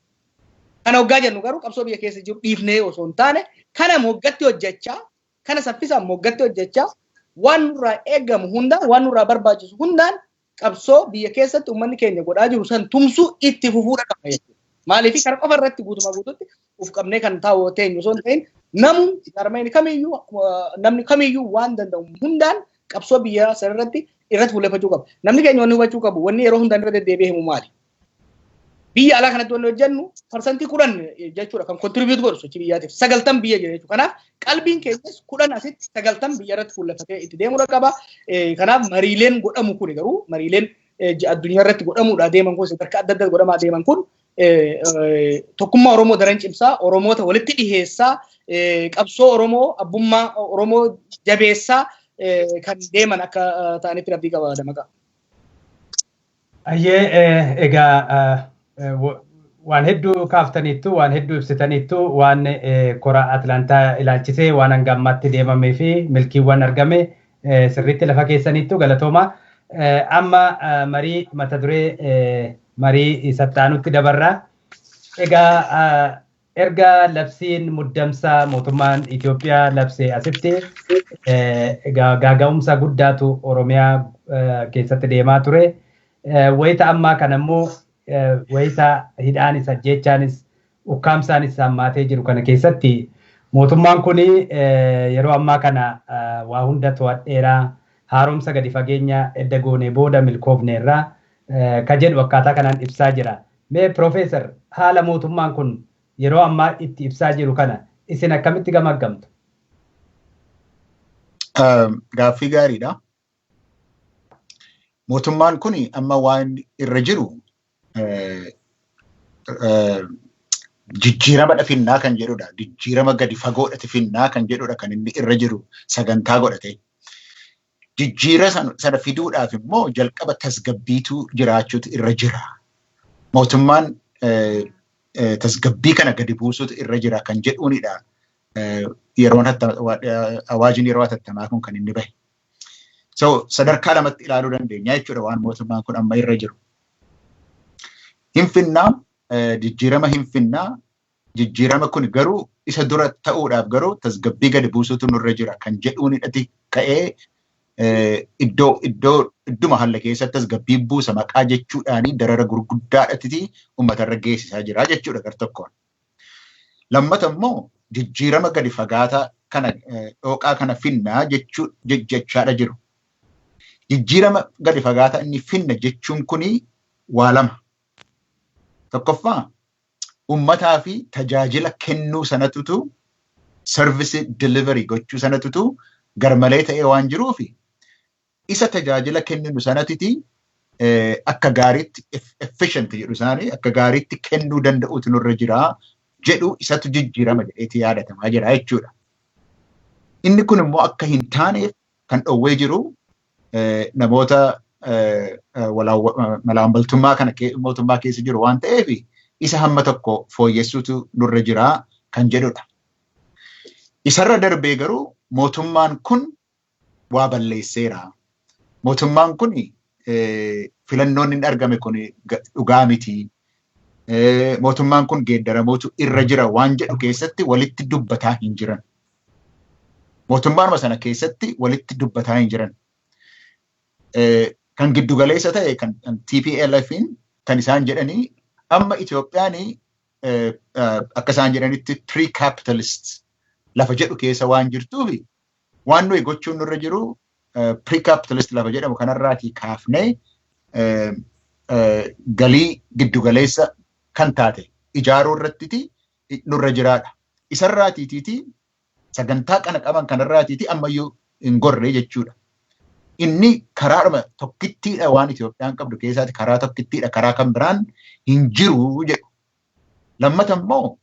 Kana hoggaa jennu garuu qabsoo biyya keessa jiru dhiifnee osoo hin taane, kana moggatti hojjechaa, kana saffisaan moggatti hojjechaa, waan nurraa eegamu hundaan, waan nurraa barbaachisu hundaan qabsoo biyya keessatti uummanni keenya godhaa jiru san tumsuu itti fufuudha qaba jechuudha. Maaliif, kana qofa irratti guutumaa guututti uf qabnee kan taa'u teenyu osoo hin ta'in, namu jaarmayni kamiyyuu, namni kamiyyuu waan danda'u hundaan qabsoo biyya sana irratti fuulleffachuu qaba. Namni keenya wanni hubachuu qabu, wanni yeroo hundaan irra deddeebi'ee himu maali? Biyya alaa kanatti wanni hojjennu 10% jechuudha kan contribute godhu sochii biyyaatiif. 90 biyya jira jechuudha. Kanaaf qalbiin keenyas 10 asitti, 90 biyya irratti fuulleffatee itti deemuudha qaba. Kanaaf mariileen godhamu kuni garuu mariileen addunyaa irratti godhamuudhaa deeman kun sadarkaa adda addaa godhamaa deeman kun tokkummaa Oromoo daran cimsaa, Oromoota walitti dhiheessaa, qabsoo Oromoo, abbummaa Oromoo jabeessaa kan deeman akka ta'anitti abdii qaba Dammaqaa. Ayyee, egaa waan hedduu kaaftaniittu, waan hedduu ibsitaniittu, waan kora Atlaantaa ilaalchisee waan hanga ammaatti deemamee fi milkiiwwan argame sirriitti lafa keessaniittu, galatooma. Amma marii mata duree marii sattaanutti dabarra. Egaa erga labsiin muddamsaa mootummaan Itoophiyaa labsee asitti gaaga'umsa guddaatu Oromiyaa keessatti deemaa ture. Wayita ammaa kana immoo wayita hidhaanis ajjeechaanis ukkaamsaanis hammaatee jiru kana keessatti mootummaan kun yeroo ammaa kana waa hunda to'adheeraa, haaromsa gadi fageenya edda goonee booda milkoofneerraa ka jedhu akkaataa kanaan ibsaa jira. Mee Piroofeesar, haala mootummaan kun yeroo ammaa itti ibsaa jiru kana isin akkamitti gamaggamtu? Gaaffii gaariidha. Mootummaan kun amma waan irra jiru jijjiirama finnaa kan jedhudha. Jijjiirama gadi fagoodha finnaa kan jedhudha kan inni irra jiru sagantaa godhate. Jijjiira sana fiduudhaaf immoo jalqaba tasgabbiitu jiraachuutu irra jira. Mootummaan tasgabbii kana gadi buusuutu irra jira kan jedhuunidha. Yeroon awaajin yeroo hatattamaa kun kan inni bahe. So sadarkaa lamatti ilaaluu dandeenya jechuudha waan mootummaan kun amma irra jiru. Hinfinnaa, jijjiirama hinfinnaa, jijjiirama kun garuu isa dura ta'uudhaaf garuu tasgabbii gadi buusuutu nurra jira kan jedhuunidhati ka'ee iddoo iddoo idduma haala keessatti tasgabbii buusa maqaa jechuudhaanii darara gurguddaadhatti uummatarra geessisaa jira jechuudha gar tokkoon. Lammata immoo jijjiirama gadi fagaataa kana dhooqaa kana finnaa jechuu jechaadha jiru. Jijjiirama gadi fagaataa inni finna jechuun kuni waa lama. Tokkoffaa, uummataa fi tajaajila kennuu sanatutu, service delivery gochuu sanatutu garmalee ta'ee waan jiruufi isa tajaajila kenninu sanatiti akka gaariitti, efficient jedhu isaanii, akka gaariitti kennuu danda'utu nurra jira jedhu, isatu jijjiirama jedheeti yaadatamaa jira jechuudha. Inni kun immoo akka hin taaneef kan dhowwee jiru namoota malaammaltummaa kana mootummaa keessa jiru waan ta'eef isa hamma tokko fooyyessuutu nurra jira kan jedhudha. Isarra darbee garuu mootummaan kun waa balleesseera. Mootummaan kun filannoon inni argame kun dhugaa miti. Mootummaan kun geeddaramuutu irra jira waan jedhu keessatti walitti dubbataa hin jiran. Mootummaanuma sana keessatti walitti dubbataa hin jiran. Kan giddugaleessa ta'e kan TPLFin kan isaan jedhanii amma Itoophiyaan akka isaan jedhanitti pre-capitalist lafa jedhu keessa waan jirtuufi waan nuyi gochuun nurra jiru pre-capitalist lafa jedhamu kanarraatii kaafnee galii giddugaleessa kan taate ijaaruu irrattiti nurra jiraadha. Isarraatiitiiti sagantaa kana qaban kanarraatiiti ammayyuu hin gorre jechuudha. Inni karaadhuma tokkittiidha waan Itoophiyaan qabdu keessaati, karaa tokkittiidha, karaa kan biraan hin jiru jedhu. Lammata immoo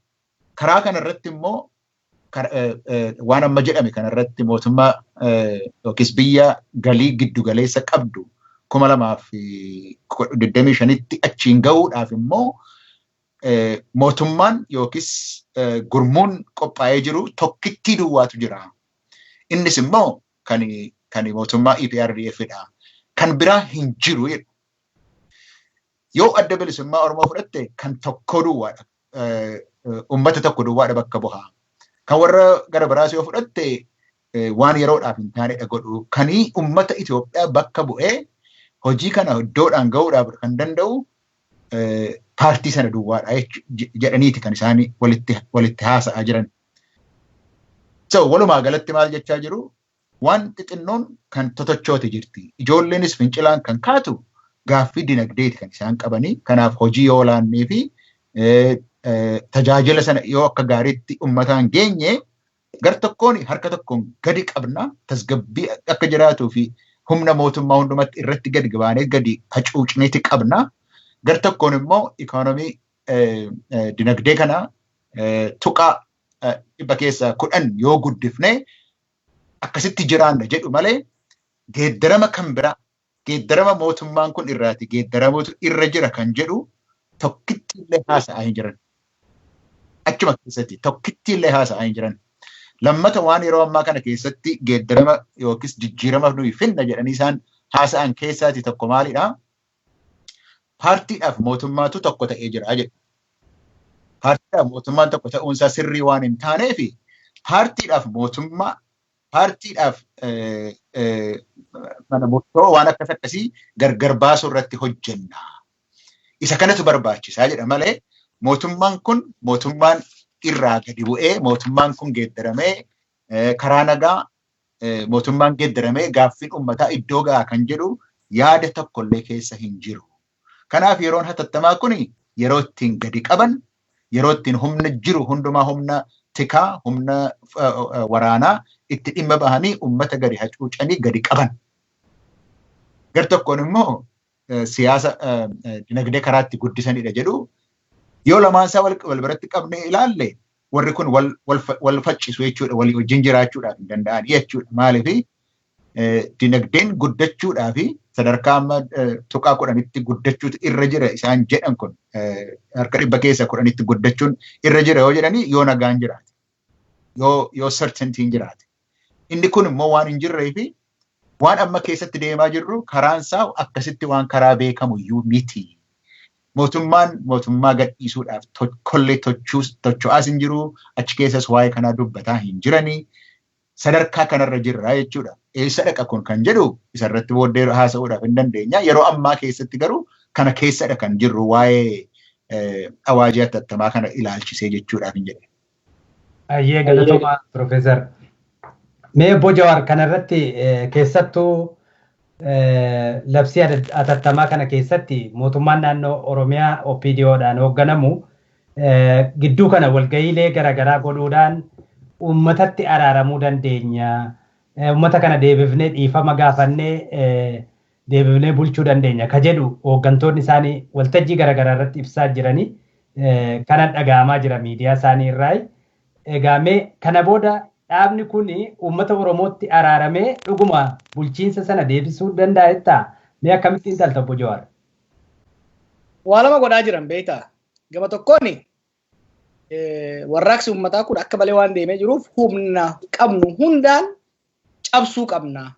karaa kanarratti immoo waan amma jedhame kanarratti mootummaa yookiis biyya galii giddugaleessa qabdu 2025tti achiin gahuudhaaf immoo mootummaan yookiis gurmuun qophaa'ee jiru tokkittii duwwaatu jira. Innis immoo kan mootummaa EPRDF dha. Kan biraa hin jiru jedhu. Yoo Adda Bilisummaa Oromoo fudhatte kan tokko duwwaadha. Uummata tokko duwwaadha bakka bu'aa. Kan warra gara biraas yoo fudhatte waan yeroodhaaf hin taanedha godhu. Kanii uummata Itoophiyaa bakka bu'ee hojii kana iddoodhaan gahuudhaaf kan danda'u paartii sana duwwaadha jedhaniiti kan isaan walitti haasa'aa jiran. So walumaa galatti maal jechaa jiru? Waan xixinnoon kan totochoote jirti. Ijoolleenis fincilaan kan kaatu gaaffii dinagdeeti kan isaan qabanii. Kanaaf hojii yoo laannee fi tajaajila sana yoo akka gaariitti uummataan geenye gar tokkoon harka tokkoon gadi qabna, tasgabbii akka jiraatuu fi Humna mootummaa hundumatti irratti gadi baanee gadi hacuucneeti qabna. Gar tokkoon immoo ikoonomii dinagdee kana tuqaa 10% yoo guddifne akkasitti jiraanna jedhu malee geeddarama kan biraa, geeddarama mootummaan kun irraati geeddaramuutu irra jira kan jedhu tokkitti illee haasa'aa hin jiran. Achuma keessatti tokkitti illee haasa'aa hin jiran. Lammata, waan yeroo ammaa kana keessatti geeddarama yookiis jijjiirama nuyi finna jedhanii isaan haasa'an keessaati tokko maalidhaa? Paartiidhaaf mootummaatu tokko ta'ee jira jedhu. Paartiidhaaf mootummaan tokko ta'uunsaa sirrii waan hin taaneefi paartiidhaaf mootummaa, paartiidhaaf mana murtoo, waan akkas akkasii gargar baasuu irratti hojjenna. Isa kanatu barbaachisaa jedha malee mootummaan kun mootummaan irraa gadi bu'ee, mootummaan kun geeddaramee, karaa nagaa mootummaan geeddaramee gaaffiin uummataa iddoo ga'a kan jedhu yaada tokkollee keessa hin jiru. Kanaaf yeroon hatattamaa kun yeroo ittiin gadi qaban, yeroo ittiin humna jiru hundumaa, humna tikaa, humna waraanaa itti dhimma bahanii uummata gadi hacuucanii gadi qaban. Gar tokkoon immoo siyaasa dinagdee karaa itti guddisanidha jedhu. Yoo lamaan isaa wal biratti qabnee ilaalle, warri kun wal faccisu jechuudha, walii wajjin jiraachuudhaaf hin danda'an jechuudha. Maaliif? Dinagdeen guddachuudhaa fi sadarkaa amma 10%tti guddachuutu irra jira isaan jedhan kun, 10%tti guddachuun irra jira yoo jedhanii, yoo nagaan jiraate, yoo certaintyn jiraate, inni kun immoo waan hin jirree fi waan amma keessatti deemaa jirru karaan isaa akkasitti waan karaa beekamu iyyuu miti. Mootummaan mootummaa gadhiisuudhaaf tokkollee tocho'aas hin jiru, achi keessas waa'ee kanaa dubbataa hin jiranii. Sadarkaa kanarra jirra jechuudha. Eessa dhaqa kun kan jedhu isarratti booddee haasa'uudhaaf hin dandeenya. Yeroo ammaa keessatti garuu kana keessadha kan jirru waa'ee awaajii hatattamaa kana ilaalchisee jechuudhaaf hin jedhe. Ayyee, galatoomaa, Profeesar. Mee obbo Jawaar, kanarratti keessattuu labsii hatattamaa kana keessatti mootummaan naannoo Oromiyaa OPDOdhaan hoogganamu gidduu kana walga'iilee garaagaraa godhuudhaan uummatatti araaramuu dandeenya. Uummata kana deebifnee dhiifama gaafannee deebifnee bulchuu dandeenya ka jedhu hooggantoonni isaanii waltajjii garaagaraa irratti ibsaa jiranii kanan dhaga'amaa jira miidiyaa isaanii irraa. Egaa mee kana booda dhaabni kun uummata Oromootti araaramee dhuguma bulchiinsa sana deebisuu danda'a jettaa? Mee akkamittiin ilaalta, obbo Jawaar? Waa lama godhaa jiran beektaa. Gama tokkoon warraaqsi uummataa kun akka malee waan deemee jiruuf humna qabnu hundaan cabsuu qabna.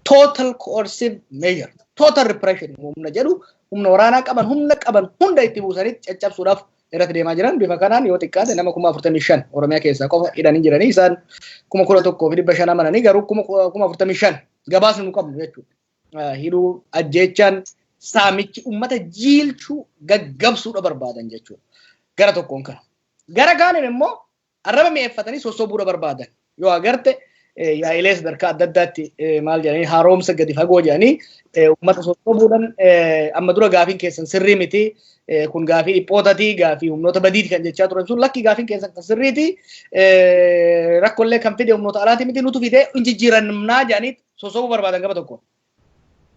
Total coercive measure, total repression humna jedhu, humna waraanaa qaban, humna qaban hunda itti buusanii caccabsuudhaaf irratti deemaa jiran. Bifa kanaan yoo xiqqaate nama 45,000 Oromiyaa keessaa qofa hidhanii jiranii. Isaan 11,500 amananii, garuu 45,000 gabaasni nu qabnu jechuudha. Hidhuu, ajjeechaan, saamichi, uummata jiilchuu, gaggabsuudha barbaadan jechuudha. Gara tokkoon kana. Gara kaaniin immoo arraba mi'eeffatanii sossobuudha barbaadan. Yoo agarte, yaa'ilee sadarkaa adda addaatti maal jedhanii, haaromsa gadi fagoo jedhanii uummata sossobuudhaan, amma dura gaafiin keessan sirrii miti, kun gaafii dhiphootati, gaafii humnoota badiiti kan jechaa turan sun, lakki, gaafiin keessan kan sirriiti, rakkoollee kan fide humnoota alaati miti, nutu fide, injijjiiramnaa jedhanii sossobuu barbaadan gama tokko.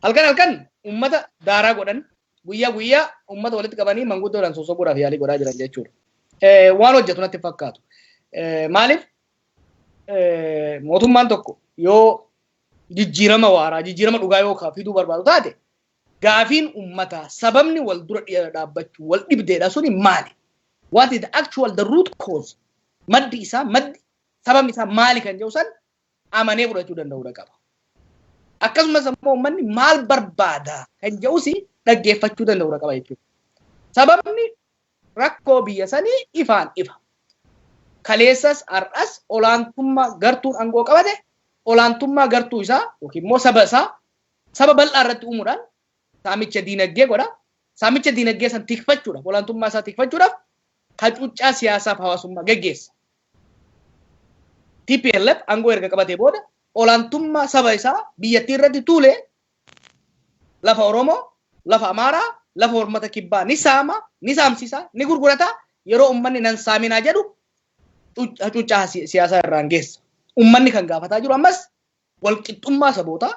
Halkan halkan uummata daaraa godhan, guyyaa guyyaa uummata walitti qabanii manguddoodhaan sossobuudhaaf yaalii godhaa jiran jechuudha. Waan hojjetu natti fakkaatu. Maaliif? Mootummaan tokko yoo jijjiirama waaraa, jijjiirama dhugaa yoo fiduu barbaadu taate, gaafiin uummataa, sababni wal dura dhaabbachuu, wal dhibdeedha suni maali? What is the actual, the root cause? Maddi isaa, maddi sababni isaa maali kan jedhu san amanee fudhachuu danda'uudha qaba. Akkasumas immoo uummanni maal barbaada kan jedhus dhaggeeffachuu danda'uudha qaba jechuudha. Sababni rakkoo biyya sanii ifaan ifa. Kaleessas har'as olaantummaa gartuun aangoo qabate olaantummaa gartuu isaa yookiin immoo saba isaa saba bal'aa irratti uumuudhaan saamicha diinagdee godha. Saamicha diinagdee san tikfachuudhaaf, olaantummaa isaa tikfachuudhaaf hacuuccaa siyaasaaf hawaasummaa geggeessa. TPLF aangoo erga qabatee booda olaantummaa saba isaa biyyattii irratti tuulee lafa Oromoo, lafa Amaaraa, lafa uummata kibbaa ni saama, ni saamsisa, ni gurgurata. Yeroo uummanni nan saaminaa jedhu hacuuccaa siyaasaa irraan geessa. Uummanni kan gaafataa jiru ammas Walqixxummaa sabootaa,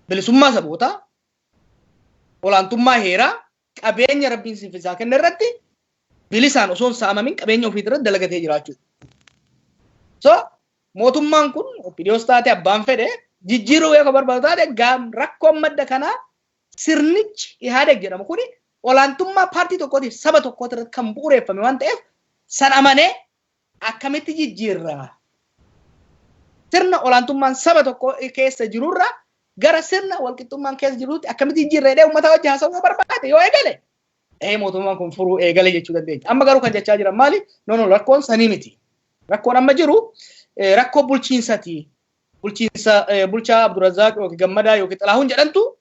bilisummaa sabootaa, olaantummaa heeraa, qabeenya Rabbiin siif isaa kenne irratti bilisaan osoo hin saamamin qabeenya ofii irratti dalagatee jiraachuu. So mootummaan kun OPDOs taate abbaan fedhe jijjiiruu yoo barbaadu taate, rakkoon madda kanaa sirnichi Ihaadeg jedhamu kuni olaantummaa paartii tokkootiif saba tokkooti irratti kan bu'uureeffame waan ta'eef, san amanee akkamitti jijjiirra? Sirna olaantummaan saba tokko keessa jirurra gara sirna walqixxummaan keessa jirutti akkamitti jijjiirra jedhee uummata wajjin haasa'uu yoo barbaade, yoo eegale, mootummaan kun furuu eegale jechuu dandeenya. Amma garuu kan jechaa jiran maali? No, no, rakkoon sanii miti. Rakkoon amma jiru rakkoo bulchiinsati. Bulchiinsa bulchaa Abdurrazzaaq yookiin Gammadaa yookiin Xilaahuun jedhamtu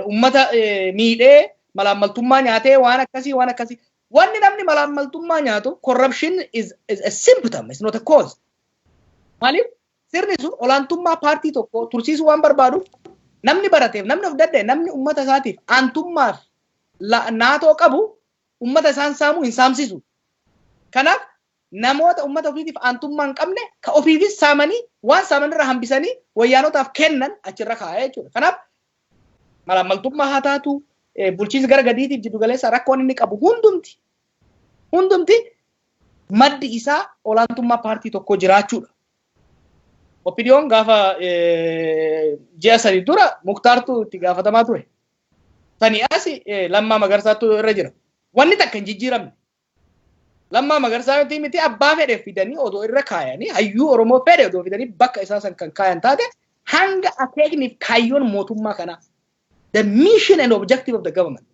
uummata miidhee, malaammaltummaa nyaatee, waan akkasii waan akkasii. Wanni namni malaammaltummaa nyaatu, corruption is a symptom, it's not a cause. Maaliif? Sirni sun olaantummaa paartii tokko tursiisuu waan barbaaduuf, namni barateef, namni of danda'e, namni uummata isaatiif aantummaaf naatoo qabu uummata isaan saamuu hin saamsisu. Kanaaf namoota uummata ofiitiif aantummaa hin qabne, ka ofiifis saamanii, waan saaman irraa hambisanii wayyaanotaaf kennan achirra kaa'ee jechuudha. Kanaaf malaammaltummaa haa taatu, bulchiinsa gara gadiitiif jiddu galeessa rakkoon inni qabu hundumti maddi isaa olaantummaa paartii tokko jiraachuudha. OPDOn gaafa ji'a 3 dura Muktaartu itti gaafatamaa ture. Sanii as Lammaa Magarsaatu irra jira. Wanni takka hin jijjiiramne. Lammaa Magarsaa miti, abbaa fedhe fidanii odoo irra kaayanii, hayyuu Oromoo fedhe odoo fidanii bakka isaa san kan kaayan taate, hanga akeekniif kaayyoon mootummaa kanaa, the mission and objective of the government,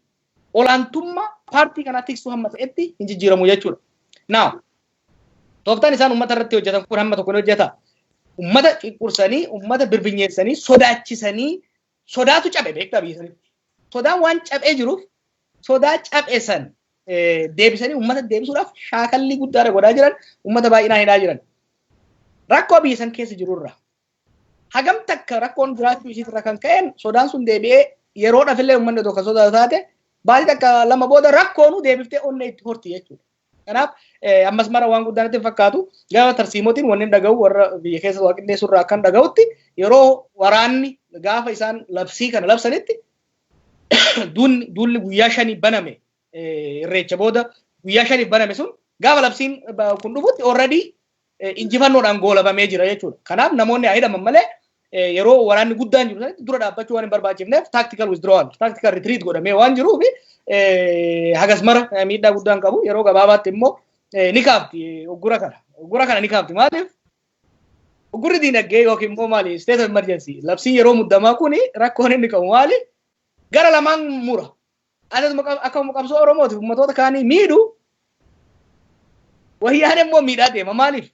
olaantummaa paartii kanaa tiksuu hamma ta'etti hin jijjiiramu jechuudha. Now, tooftaan isaan uummata irratti hojjetan kun hamma tokko ni hojjeta. Uummata cunqursanii, uummata birbinyeessanii, sodaachisanii, sodaatu cabe beektaa biyya sanitti. Sodaan waan cabee jiruuf, sodaa cabe san deebisanii uummata deebisuudhaaf shaakallii guddaa godhaa jiran, uummata baay'inaan hidhaa jiran. Rakkoo biyya san keessa jirurra hagam takka rakkoon jiraachuu isiitirra kan ka'een, sodaan sun deebi'ee yeroodhaaf illee uummanni otoo kan sodaatu taate, baatii takka lama booda rakkoonuu deebiftee onnee itti horti jechuudha. Kanaaf ammas mara waan guddaa natti fakkaatu. Gama tarsiimotiin wanni dhaga'u, warra biyya keessa waa qindeessu irraa akkan dhaga'utti, yeroo waraanni gaafa isaan labsii kana labsanitti, duulli guyyaa 5 baname, Irreecha booda guyyaa 5 baname sun, gaafa labsiin kun dhufutti already injifannoodhaan goolabamee jira jechuudha. Kanaaf namoonni haa hidhaman malee, yeroo waraanni guddaan jiru sanitti dura dhaabbachuu waan hin barbaachifneef, tactical withdrawal, tactical retreat godhamee waan jiruuf, hagas mara miidhaa guddaan qabu. Yeroo gabaabaatti immoo ni kaafti uggura kana. Uggura kana ni kaafti. Maaliif? Uggurri diinagdee yookiin immoo maali, state of emergency, labsiin yeroo muddamaa kuni rakkoon inni qabu maali? Gara lamaan mura. Akkuma qabsoo Oromootiif ummatoota kaanii miidhu, Wayyaan immoo miidhaa deema. Maaliif?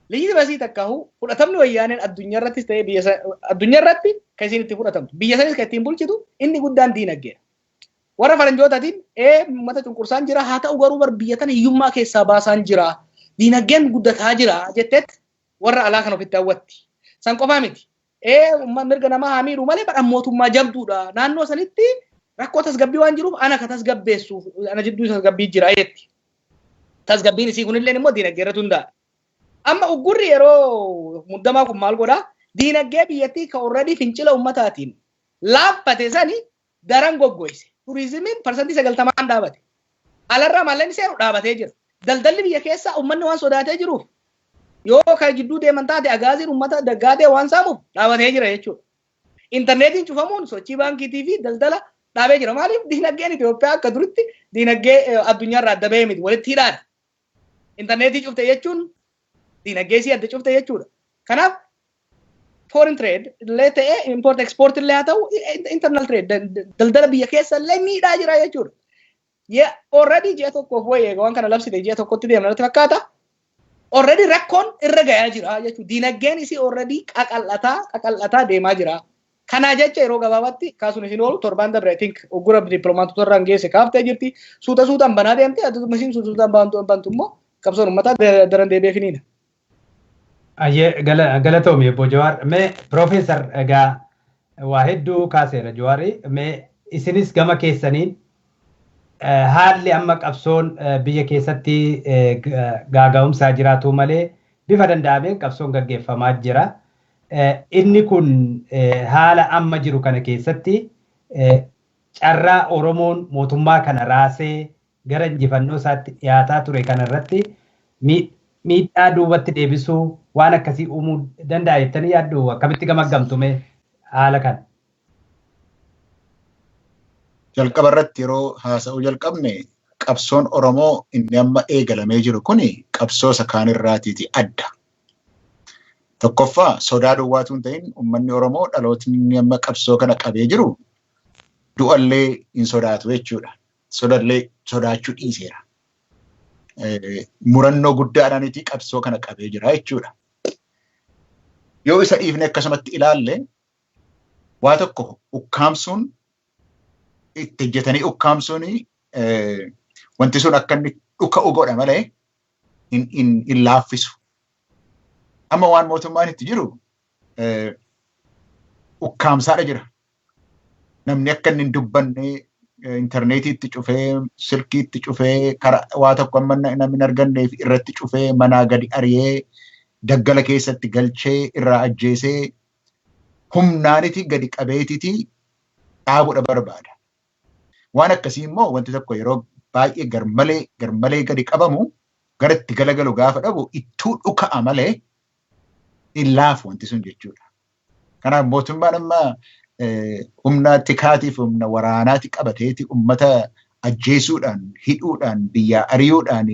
Legitimacy takkaahu fudhatamni Wayyaaneen addunyaa irrattis ta'ee biyya addunyaa irratti kan isin itti fudhatamtu, biyya sanis kan ittiin bulchitu inni guddaan diinagdeedha. Warra faranjootaatiin uummata cunqursaan jira haa ta'u, garuu bar biyya tana hiyyummaa keessaa baasaan jira, diinagdeen guddataa jira jetteet warra alaa kan ofitti hawwatti. San qofaa miti. Mirga namaa haa miidhu malee, badhaan mootummaa jabduudha. Naannoo sanitti rakkoo tasgabbii waan jiruuf, ana ka tasgabbeessu, ana jidduu tasgabbii jira jetti. Tasgabbiin isii kunillee immoo diinagdee irratti hundaa'a. Amma uggurri yeroo muddamaa kun maal godhaa? Diinagdee biyyattii ka already fincila ummataatiin laaffate sani daran goggoyse. Turizimiin 90% dhaabate. Alarraa maallaqni seenu dhaabatee jira. Daldalli biyya keessaa uummanni waan sodaatee jiruuf, yoo kan jidduu deeman taate agaaziin uummata daggaatee waan saamuuf, dhaabatee jira jechuudha. Intarneetiin cufamuun sochii baankiitii fi daldala dhaabee jira. Maaliif? Diinagdeen Itoophiyaa akka duritti diinagdee addunyaarraa adda bahee miti, walitti hidhaadha. Intarneetii cufte jechuun diinagdee isii adda cufte jechuudha. Kanaaf foreign trade illee ta'ee, import export illee haa ta'u, internal trade, daldala biyya keessa illee miidhaa jira jechuudha. Already ji'a tokkoof wayii eega waan kana labsite, ji'a tokkotti deemna natti fakkaata. Already rakkoon irra gayaa jira jechuudha. Diinagdeen isii already qaqal'ataa qaqal'ataa deemaa jira. Kanaa jecha yeroo gabaabaatti kaasuun isin oolu, torbaan dabre I think uggura dippiloomaatota irraan geesse kaaftee jirti. Suuta suutaan banaa deemte, aduma isiin suuta suutaan bantu immoo qabsoon uummataa daran deebi'ee finiina. Ayyee, galatoomi obbo Jawaar. Mee Piroofeesar, egaa waa hedduu kaaseera Jawaari. Mee isinis gama keessaniin haalli amma qabsoon biyya keessatti gaaga'umsaa jiraatu malee bifa danda'ameen qabsoon gaggeeffamaa jira. Inni kun haala amma jiru kana keessatti carraa Oromoon mootummaa kana raasee gara injifannoo isaatti dhiyaataa ture kanarratti miidhaa duubatti deebisuu waan akkasii uumuu danda'a jettanii yaaddu akkamitti gamaggamtume haala kana? Jalqaba irratti yeroo haasa'uu jalqabne qabsoon Oromoo inni amma eegalamee jiru kuni qabsoo isa kaan irraatiiti adda. Tokkoffaa sodaa duwwaatu hin ta'in uummanni Oromoo dhalootni amma qabsoo kana qabee jiru du'allee hin sodaatu jechuudha. Sodallee sodaachuu dhiiseera. Murannoo guddaadhaaniiti qabsoo kana qabee jira jechuudha. Yoo isa dhiifne akkasumatti ilaalle waa tokko ukkaamsuun itti hojjetanii ukkaamsuun wanti sun akka inni dhuka'u godha malee hin laaffisu. Amma waan mootummaan itti jiru ukkaamsaadha jira. Namni akka inni hin dubbanne intarneetiitti cufee, silkiitti cufee, karaa waa tokko amma namni hin arganneef irratti cufee, manaa gadi ari'ee, daggala keessatti galchee, irraa ajjeesee, humnaaniti gadi qabeetiti dhaabuudha barbaada. Waan akkasii immoo wanti tokko yeroo baay'ee garmalee gadi qabamu gara itti galagalu gaafa dhabu ittuu dhuka'a malee hin laafu wanti sun jechuudha. Kanaaf mootummaan amma humna tikaatiif humna waraanaati qabateeti uummata ajjeesuudhaan, hidhuudhaan, biyyaa ari'uudhaan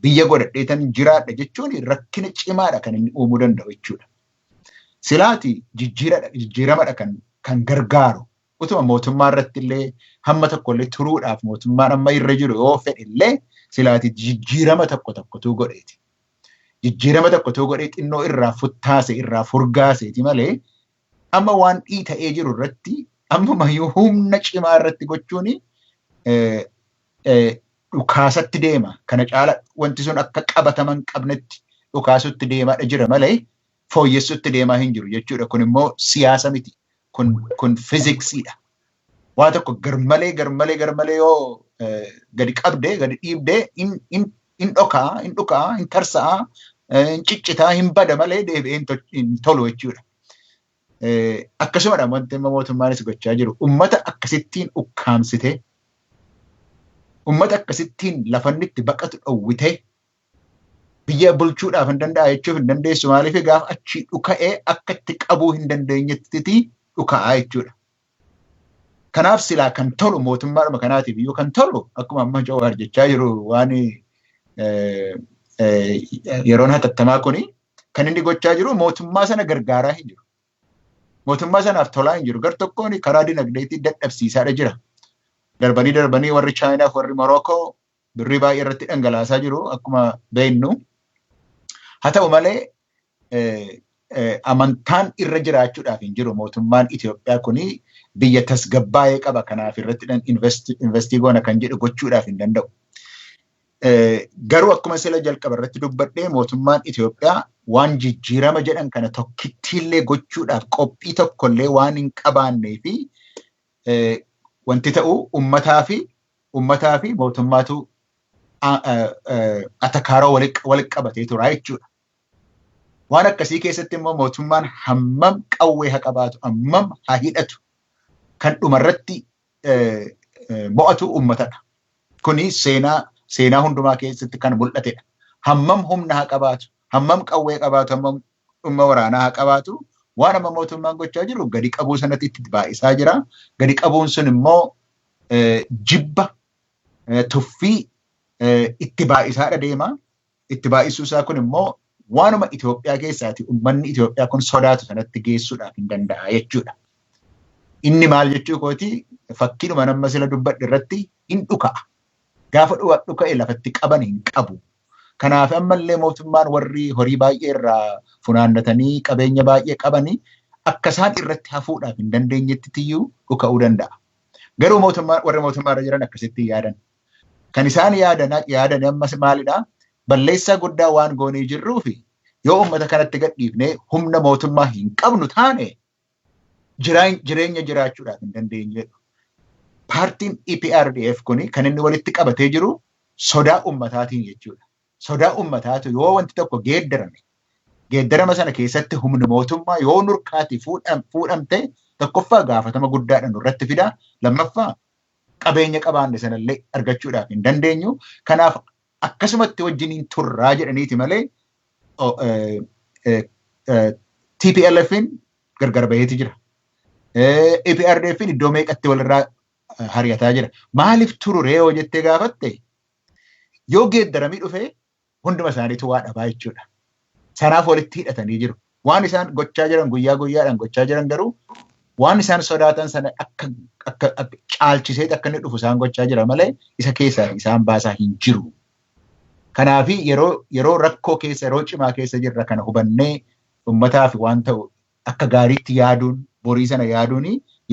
biyya godhadheetan jiraadha jechuun rakkina cimaadha kan inni uumuu danda'u jechuudha. Silaati jijjiiramadha kan gargaaru. Utuma mootummaa irratti illee hamma tokko illee turuudhaaf mootummaan amma irra jiru yoo fedhe illee silaati jijjiirama tokko tokkotu godheeti. Jijjiirama tokkotu godhee xinnoo irraa futtaase irraa furgaaseeti malee amma waan dhiita'ee jiru irratti ammumayyuu humna cimaa irratti gochuun dhukaasatti deema. Kana caala wanti sun akka qabataman qabnetti dhukaasutti deemaadha jira malee fooyyessutti deemaa hin jiru jechuudha. Kun immoo siyaasa miti. Kun fiiziksiidha. Waa tokko garmalee garmalee garmalee yoo gadi qabdee gadi dhiibdee hin dhokaa, hin dhukaa, hin tarsa'aa, hin ciccitaa, hin bada malee deebi'ee hin tolu jechuudha. Akkasumadha wanti amma mootummaanis gochaa jiru. Uummata akkasittiin ukkaamsitee, uummata akkasittiin lafanni itti baqatu dhowwitee biyya bulchuudhaaf hin danda'a jechuuf hin dandeessu. Maaliif gaafa achii dhuka'ee akka itti qabuu hin dandeenyetti dhuka'aa jechuudha. Kanaaf silaa kan tolu mootummaadhuma kanaatiif iyyuu kan tolu akkuma amma Jawaar jechaa jiru waan yeroon hatattamaa kuni kan inni gochaa jiru mootummaa sana gargaaraa hin jiru. Mootummaa sanaaf tolaa hin jiru. Gar tokkoon karaa dinagdeetii dadhabsiisaadha jira. Darbanii darbanii warri Chaayinaaf warri Morookoo birrii baay'ee irratti dhangalaasaa jiru akkuma beeknu. Haa ta'u malee amantaan irra jiraachuudhaaf hin jiru. Mootummaan Itoophiyaa kuni biyya tasgabbaa'ee qaba. Kanaaf irratti investii goona kan jedhu gochuudhaaf hin danda'u. Garuu akkuma sila jalqaba irratti dubbadhee mootummaan Itoophiyaa waan jijjiirama jedhan kana tokkittiillee gochuudhaaf qophii tokkollee waan hin qabaannee fi wanti ta'u uummataa fi mootummaatu atakaaroo walitti qabatee tura jechuudha. Waan akkasii keessatti immoo mootummaan hammam qawwee haa qabaatu, hammam haa hidhatu kan dhumarratti mo'atu uummatadha. Kuni seenaa hundumaa keessatti kan mul'atedha. Hammam humna haa qabaatu, hammam qawwee qabaatu, hammam dhumma waraanaa haa qabaatu, waan amma mootummaan gochaa jiru gadi qabuu sanatti itti baay'isaa jira. Gadi qabuun sun immoo jibba tuffii itti baay'isaadha deema. Itti baay'isuu isaa kun immoo waanuma Itoophiyaa keessaati uummanni Itoophiyaa kun sodaatu sanatti geessuudhaaf hin danda'a jechuudha. Inni maal jechuu kooti fakkiidhuma nama sila dubbadhe irratti hin dhuka'a. Gaafa dhuka'e lafatti qaban hin qabu. Kanaaf ammallee mootummaan warri horii baay'ee irraa funaannatanii qabeenya baay'ee qabanii akka isaan irratti hafuudhaaf hin dandeenyetti iyyuu dhuka'uu danda'a. Garuu mootummaan warri mootummaa irra jiran akkasitti yaadan. Kan isaan yaadan ammas maalidhaa? Balleessaa guddaa waan goonee jirruu fi yoo uummata kanatti gadhiifnee humna mootummaa hin qabnu taane jireenya jiraachuudhaaf hin dandeenyedha. Paartiin EPRDF kuni kan inni walitti qabatee jiru sodaa uummataatiin jechuudha. Sodaa uummataatu yoo wanti tokko geeddarame Geeddarama sana keessatti humni mootummaa yoo nurkaati fuudhamte tokkoffaa gaafatama guddaadha nurratti fida. Lammaffaa qabeenya qabaanne sanallee argachuudhaaf hin dandeenyu. Kanaaf akkasumatti wajjiniin turraa jedhaniiti malee TPLFin gargar baheeti jira. EPRDFin iddoo meeqatti walirraa hari'ataa jira. Maaliif tururee yoo jettee gaafatte yoo geeddaramii dhufee hunduma isaaniitu waa dhabaa jechuudha. Sanaaf walitti hidhatanii jiru. Waan isaan gochaa jiran guyyaa guyyaadhaan gochaa jiran garuu waan isaan sodaatan sana akka caalchisee akka inni dhufu isaan gochaa jira malee isa keessaa isaan baasaa hin jiru. Kanaaf yeroo rakkoo keessa yeroo cimaa keessa jirra kana hubannee uummataaf waan ta'u akka gaariitti yaaduun borii sana yaaduun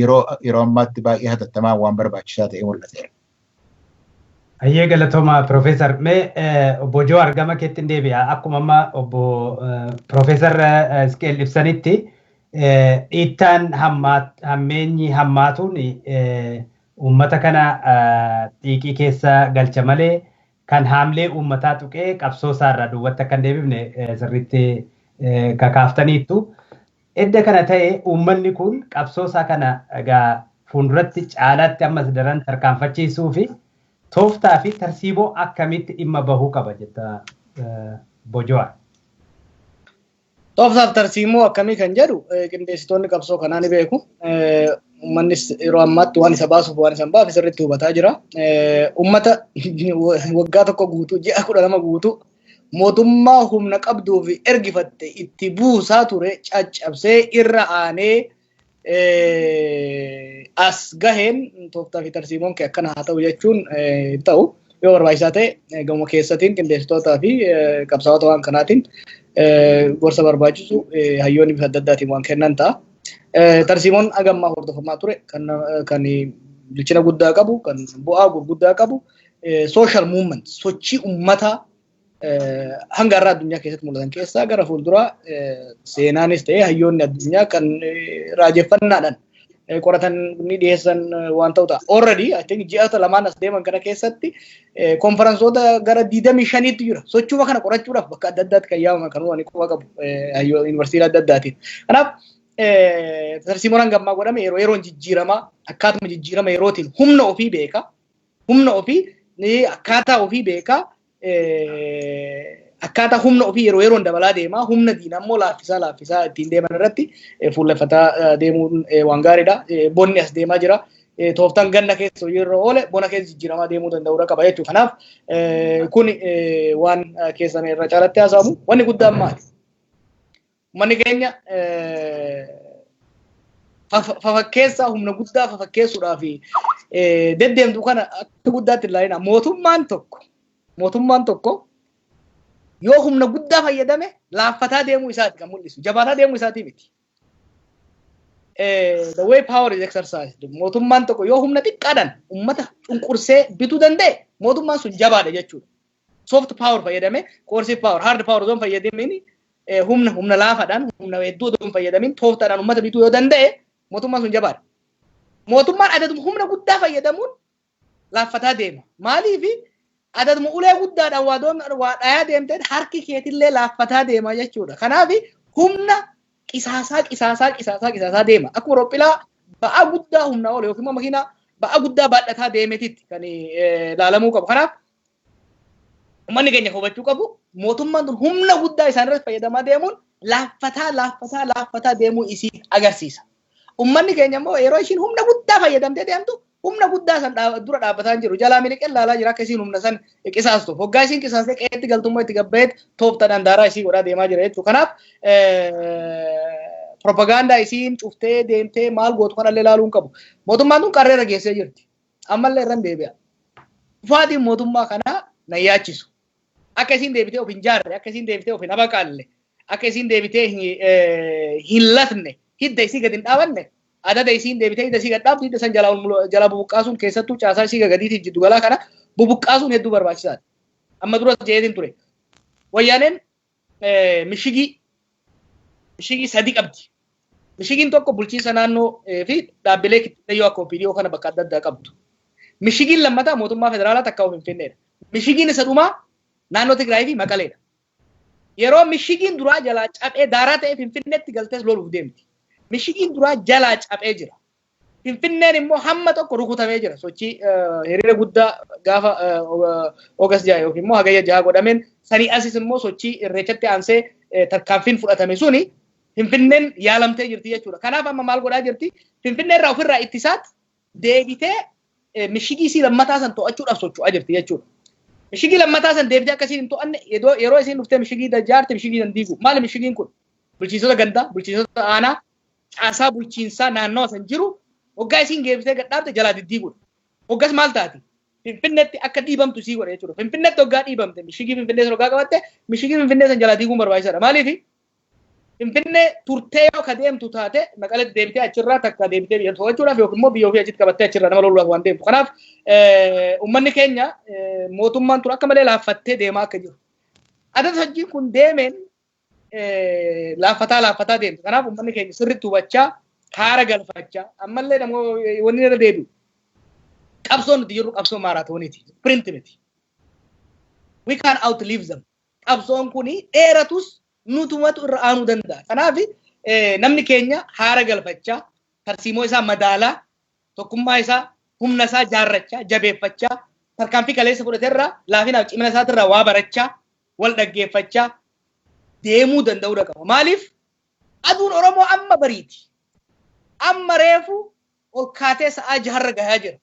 yeroo ammaatti baay'ee hatattamaan waan barbaachisaa ta'e mul'ateera. Ayyee galatooma Piroofeesar. Mee obbo Jawaar gama keetti hin deebi'a. Akkuma amma obbo Piroofeesar Isqeel ibsanitti dhiittaan hammeenyi hammaatuun uummata kana xiiqii keessa galcha malee kan haamlee uummataa tuqee qabsoo isaarraa duubatti akka hin deebifne sirriitti kakaaftaniittu. Edda kana ta'e uummanni kun qabsoo isaa kana egaa fuulduratti caalaatti ammas daran tarkaanfachiisuu fi tooftaa fi tarsiiboo akkamitti dhimma bahuu qaba jetta obbo Jawaar. Tooftaa fi tarsiimoo akkamii kan jedhu qindeessitoonni qabsoo kanaa ni beeku. Uummannis yeroo ammaatti waan isa baasuuf waan isa hin baafne sirriitti hubataa jira. Uummata waggaa tokko guutuu ji'a 12 guutuu mootummaa humna qabduu fi ergifatte itti buusaa ture caccabsee irra aanee as gaheen tooftaa fi tarsiimoon kee akkana haa ta'u jechuun hin ta'u. Yoo barbaachisaa ta'e gama keessatiin qindeessitootaa fi qabsaa'ota waan kanaatiin gorsa barbaachisu hayyoonni bifa adda addaatiin waan kennan ta'a. Tarsiimoon hagammaa hordofamaa ture kan bilchina guddaa qabu, kan bu'aa gurguddaa qabu, social movement sochii uummataa hanga har'a addunyaa keessatti mul'atan keessaa gara fuulduraa seenaanis ta'ee hayyoonni addunyaa kan raajeffannaadhaan qoratan ni dhiyeessan waan ta'u ta'a. Already I think ji'oota lamaan as deeman kana keessatti konferansoota gara 25tti jira. Sochuma kana qorachuudhaaf bakka adda addaatti kan yaamaman kan waan quba qabu yuunivarsiitii adda addaatiin. Kanaaf tarsiimoon hanga ammaa godhame yeroo yeroon jijjiiramaa akkaatuma jijjiirama yerootiin humna ofii beeka. Humna ofii akkaataa ofii beeka. Akkaataa humna ofii yeroo yeroon dabalaa deema. Humna diinaa immoo laaffisaa laaffisaa ittiin deeman irratti fuulleffataa deemuun waan gaariidha. Bonni as deemaa jira. Tooftaan ganna keessa hojii irra oole bona keessa jijjiiramaa deemuu danda'uudha qaba jechuudha. Kanaaf kun waan keessan irra caalatti haasa'amu. Wanni guddaan maali? Uummanni keenya fafakkeessaa humna guddaa fafakkeessuudhaa fi deddeemtu kana akka guddaatti ilaalina. Mootummaan tokko yoo humna guddaa fayyadame laaffataa deemuu isaati kan mul'isu. Jabaataa deemuu isaatii miti. The way power is exercised. Mootummaan tokko yoo humna xiqqaadhaan uummata cunqursee bituu danda'e mootummaan sun jabaadha jechuudha. Soft power fayyadame, coercive power, hard power osoo hin fayyadamin humna laafaadhaan, humna hedduu osoo hin fayyadamin tooftaadhaan uummata bituu yoo danda'e mootummaan sun jabaadha. Mootummaan adaduma humna guddaa fayyadamuun laaffataa deema. Maaliifi adaduma ulee guddaadhaan waa dhayaa deemteen harki keetillee laaffataa deema jechuudha. Kanaaf humna qisaasaa qisaasaa qisaasaa qisaasaa deema. Akkuma rophilaa ba'aa guddaa humna oole yookiin immoo makiinaa ba'aa guddaa baadhataa deemetitti kan ilaalamuu qabu. Kanaaf uummanni keenya hubachuu qabu mootummaan tun humna guddaa isaan irratti fayyadamaa deemuun laaffataa laaffataa laaffataa deemuu isii agarsiisa. Uummanni keenya immoo yeroo ishiin humna guddaa fayyadamtee deemtu humna guddaa san dura dhaabbataa jiru. Jalaa miliqee ilaalaa jira akka isiin humna san qisaastu. Hoggaa isiin qisaastee qe'eetti galtummaa itti gabbaa'eet tooftaadhaan daaraa isii godhaa deemaa jira jechuudha. Kanaaf propagaandaa isiin cuftee deemtee maal gootu kanallee ilaaluu hin qabu. Mootummaan tun qarreera geessee jirti. Ammallee irra deebi'a. Dhufaatiin mootummaa kanaa na yaachisu. Akka isiin deebitee of hin jaarre, akka isiin deebitee of hin abaqaalle, akka isiin deebitee hin lafne, hidda isii gadi hin dhaabanne, adada isiin deebitee hidda isii gad dhaabdu hidda san jalaa bubuqqaasuun keessattuu caasaa isii gadiitiif jiddu galaa kana bubuqqaasuun hedduu barbaachisaadha. Amma dura jedheetiin ture. Wayyaaneen mishigii sadi qabdi. Mishigiin tokko bulchiinsa naannoo fi dhaabbilee kittileeyyoo akka OPDO kana bakka adda addaa qabdu. Mishigiin lammataa mootummaa federaalaa takka of Finfinneedha. Mishigiin isa dhumaa naannoo Tigraay fi Maqaleedha. Yeroo mishigiin duraa jalaa caphee daaraa ta'e Finfinneetti galtees loluuf deemti. Mishigiin duraa jalaa caphee jira. Finfinneen immoo hamma tokko rukutamee jira. Sochii hiriira guddaa gaafa August 6 yookiin immoo Hagayya 6 godhameen sanii asis immoo sochii Irreechatti aansee tarkaanfiin fudhatame suni Finfinneen yaalamtee jirti jechuudha. Kanaaf amma maal godhaa jirti? Finfinnee irraa ofirraa ittisaat deebitee mishigii isii lammataa san to'achuudhaaf socho'aa jirti jechuudha. Mishigii lammataa san deebitee akkasiin hin to'anne, yeroo isiin dhuftee mishigii jaarte mishigii san diigu. Maali mishigiin kun? Bulchiinsota gandaa, bulchiinsota aanaa, caasaa bulchiinsaa naannawa san jiru hoggaa isiin geebisee gadhaabte jalaa diddiiguudha. Hoggas maal taati? Finfinneetti akka dhiibamtu isii godha jechuudha. Finfinneetti hoggaa dhiibamte, mishigii Finfinnee san hoggaa qabatte, mishigii Finfinnee san jalaa diiguun barbaachisaadha. Maaliifi? Finfinnee turtee yoo ka deemtu taate, Maqaletti deebitee achirraa takka deebitee biyya to'achuudhaaf yookiin immoo biyya ofii achitti qabattee achirraa nama loluudhaaf waan deemtu. Kanaaf uummanni keenya mootummaan tun akka malee laaffattee deemaa akka jiru. Adda sochiin kun deemeen laaffataa laaffataa deemtu. Kanaaf uummanni keenya sirriitti hubachaa, haara galfachaa, ammallee namoonni wanni irra deebi'u. Qabsoon nuti jirru qabsoo maaraatooniiti. Sprint miti. We can outlive them. Qabsoon kuni dheeratus nutumatu irra aanuu danda'a. Kanaaf namni keenya haara galfachaa, tarsiimoo isaa madaalaa, tokkummaa isaa, humna isaa jaarrachaa, jabeeffachaa, tarkaanfii kaleessa fudhaterraa laafinaaf cimina isaatirraa waa barachaa, wal dhaggeeffachaa deemuu danda'uu qaba. Maaliif? Aduun Oromoo amma bariiti. Amma reefu ol kaatee sa'aa jaharra gahaa jira.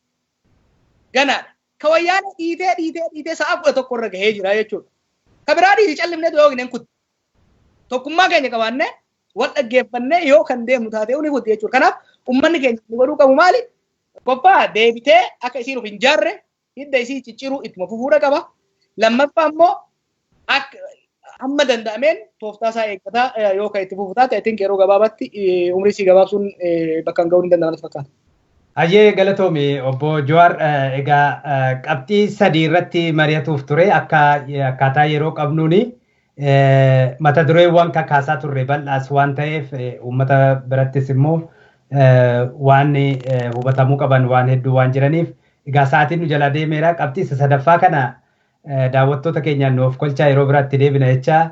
Ganaadha. Ka Wayyaanee dhiitee dhiitee dhiitee sa'aa 11 irra gahee jira jechuudha. Ka biraa dhiisi, callimnee yoo hin kutti. Tokkummaa keenya qabaannee wal dhaggeeffannee yoo kan deemnu taate ni kutti jechuudha. Kanaaf uummanni keenya inni godhuu qabu maali? Tokkoffaa, deebitee akka isiin of hin jaarre hidda isii cicciruu ittuma fufuudha qaba. Lammaffaa immoo akka hamma danda'ameen tooftaa isaa eeggataa yoo kan itti fufu taate, I think yeroo gabaabaatti umrii isii gabaabsuun bakka hin ga'uu ni danda'ama fakkaata. Hayyee, galatoomi obbo Jawaar. Egaa qabxii sadii irratti mari'atuuf ture. Akka akkaataa yeroo qabnuuni mata dureewwan kakaasaa turre bal'aas waan ta'eef, uummata birattis immoo waan hubatamuu qaban waan hedduu waan jiraniif, egaa sa'aatiin nu jalaa deemeera. Qabxii isa sadaffaa kana daawwattoota keenyaan nuuf kolchaa, yeroo biraatti deebina jechaa,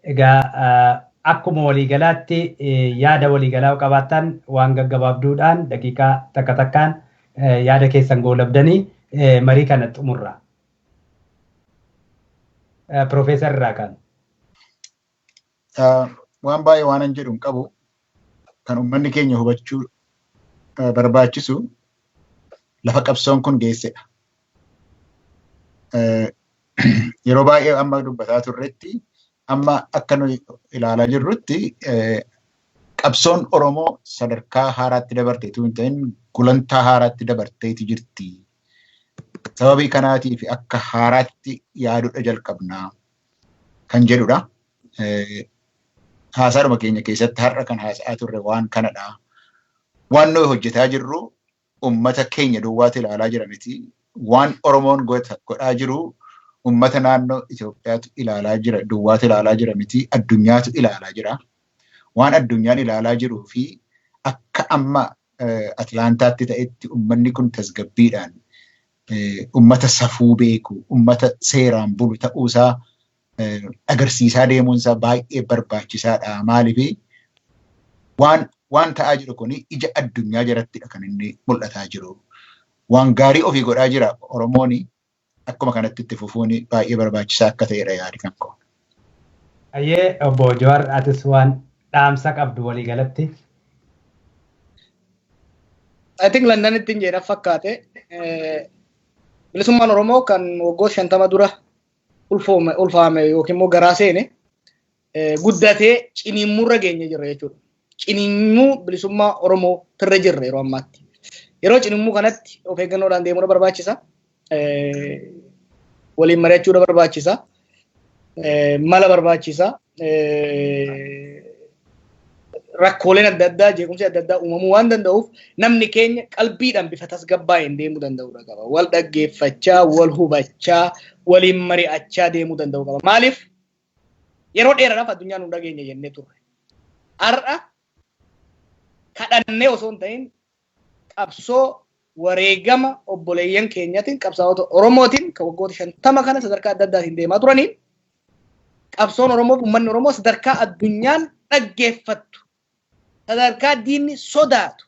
egaa akkuma waliigalaatti yaada waliigalaa qabaattan waan gaggabaabduudhaan daqiiqaa takka takkaan yaada keessan goolabdanii marii kana xumurra. Piroofeesar irraa kan. Waan baay'ee waan an jedhu hin qabu. Kan uummanni keenya hubachuu barbaachisu lafa qabsoon kun geessedha. Yeroo baay'ee amma dubbataa turretti, amma akka nuyi ilaalaa jirrutti, qabsoon Oromoo sadarkaa haaraatti dabarteetu hin ta'in, gulantaa haaraatti dabarteeti jirti. Sababii kanaatiif akka haaraatti yaaduudha jalqabnaa kan jedhudha. Haasaadhuma keenya keessatti har'a kan haasa'aa turre waan kanadha. Waan nuyi hojjetaa jirru uummata keenya duwwaatu ilaalaa jira miti. Waan Oromoon godhaa jiru uummata naannoo Itoophiyaatu ilaalaa jira, duwwaatu ilaalaa jira miti, addunyaatu ilaalaa jira. Waan addunyaan ilaalaa jiruu fi akka amma Atlaantaatti ta'etti uummanni kun tasgabbiidhaan uummata safuu beeku, uummata seeraan bulu ta'uusaa agarsiisaa deemuunsaa baay'ee barbaachisaadha. Maaliif? Waan ta'aa jiru kun ija addunyaa jalattidha kan inni mul'ataa jiru. Waan gaarii ofii godhaa jira Oromoon, akkuma kanatti itti fufuun baay'ee barbaachisaa akka ta'edha yaadi kan koo. Ayyee, obbo Jawaar, atis waan dhaamsa qabdu waliigalatti. I think Londonitti hin jedhan fakkaate. Bilisummaan Oromoo kan waggoota 50 dura ulfaame yookiin immoo garaa seene guddatee ciniimmurra geenye jirra jechuudha. Ciniimmuu bilisummaa Oromoo tirra jirra yeroo ammaatti. Yeroo ciniimmuu kanatti of eeggannoodhaan deemuudha barbaachisa. Waliin mari'achuudha barbaachisa. Mala barbaachisa. Rakkooleen adda addaa, jeequmsi adda addaa uumamuu waan danda'uuf, namni keenya qalbiidhaan bifa tasgabbaa'een deemuu danda'uudha qaba. Wal dhaggeeffachaa, wal hubachaa, waliin mari'achaa deemuu danda'uu qaba. Maaliif? Yeroo dheeraadhaaf addunyaan nu dhageenya jennee turre. Har'a kadhannee osoo hin ta'in, qabsoo wareegama obboleeyyan keenyatiin, qabsaa'ota Oromootiin kan waggoota 50 kana sadarkaa adda addaatiin deemaa turaniin Qabsoon Oromoo fi uummanni Oromoo sadarkaa addunyaan dhaggeeffattu, sadarkaa diinni sodaatu,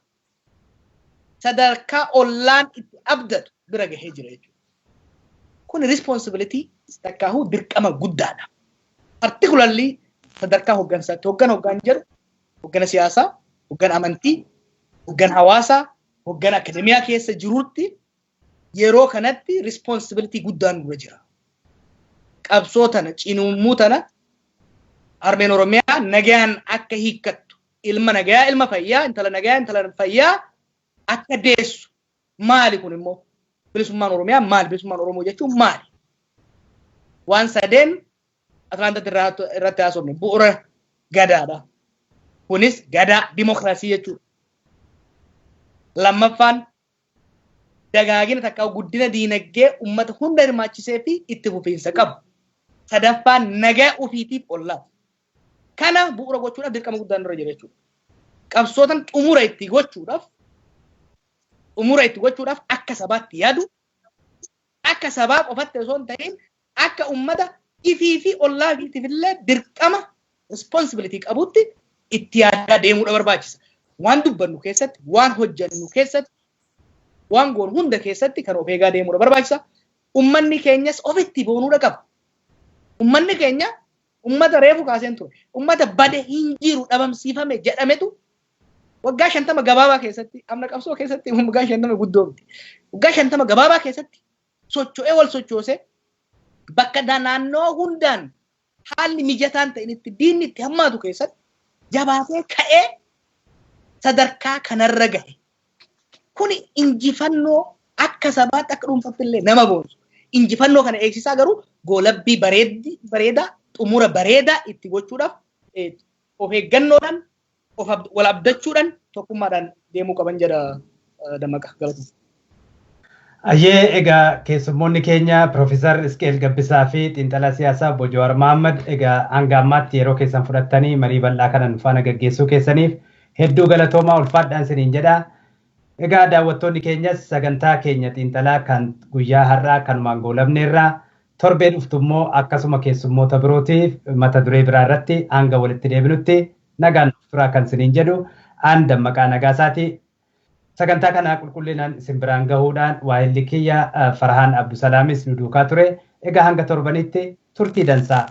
sadarkaa ollaan itti abdatu bira gahee jira jechuudha. Kun responsibility takkaahuu dirqama guddaadha. Particularly sadarkaa hooggansaatti. Hooggan hoggaan jedhu hoggana siyaasaa, hoggana amantii, hoggana hawaasaa, hoggana akademiyaa keessa jirutti yeroo kanatti responsibility guddaan dura jira. Qabsoo tana, cinuummuu tana, harmeen Oromiyaa nagayaan akka hiikkattu, ilma nagayaa ilma fayyaa, intala nagayaa intala fayyaa akka deessu. Maali kun immoo? Bilisummaan Oromiyaa maali? Bilisummaan Oromoo jechuun maali? Waan sadeen Atlaantatti irratti haasofne bu'uura gadaadha. Kunis gadaa dimokiraasii jechuudha. Lammaffaan dagaagina takkaa guddina diinagdee uummata hunda hirmaachisee fi itti fufiinsa qabu. Sadaffaan nagaa ofiitiif ollaaf. Kana bu'uura gochuudhaaf dirqama guddaan dura jira jechuudha. Qabsootan xumura itti gochuudhaaf akka sabaatti yaadu, akka sabaa qofatti osoo hin ta'in akka uummata ifii fi ollaa ofiitiif illee dirqama responsibility qabutti itti yaadaa deemuudha barbaachisa. Waan dubbannu keessatti, waan hojjennu keessatti, waan goonu hunda keessatti kan of eegaa deemuudha barbaachisa. Uummanni keenyas ofitti boonuudha qaba. Uummanni keenya uummata reefu kaaseen ture. Uummata bade, hin jiru, dhabamsiifame jedhametu waggaa 50 gabaabaa keessatti, amna qabsoo keessatti waggaa 50 guddoo miti. Waggaa 50 gabaabaa keessatti socho'ee, wal sochoosee, bakka naannoo hundaan haalli mijataan ta'in itti diinni itti hammaatu keessatti jabaatee ka'ee sadarkaa kanarra gahe. Kuni injifannoo akka sabaatti, akka dhuunfaatti illee nama boonsu. Injifannoo kana eegsisaa garuu goolabbii bareedaa, xumura bareedaa itti gochuudhaaf of eeggannoodhaan, of wal abdachuudhaan, tokkummaadhaan deemuu qaban jedha Dammaqa. Galatoomaa. Ayyee, egaa keessummoonni keenya Piroofeesar Isqeel Gabbisaa fi xiinxalaa siyaasaa Obbo Jawaar Mohaammed, egaa hanga ammaatti yeroo keessan fudhattanii marii bal'aa kanan faana gaggeessuu keessaniif hedduu galatoomaa, ulfaadhaan isiniin jedha. Egaa daawwattoonni keenyas sagantaa keenya xiinxalaa kan guyyaa har'aa kanumaan goolabneerraa, torbee dhuftu immoo akkasuma keessummoota birootiif mata duree biraa irratti hanga walitti deebinutti nagaan nuuf turaa kan isiniin jedhu aan Dammaqaa Nagaasaati. Sagantaa kana qulqullinaan isin biraan gahuudhaan waahilli kiyya Farhaan Abdusalaamis nu duukaa ture. Egaa hanga torbanitti turtii dansaa.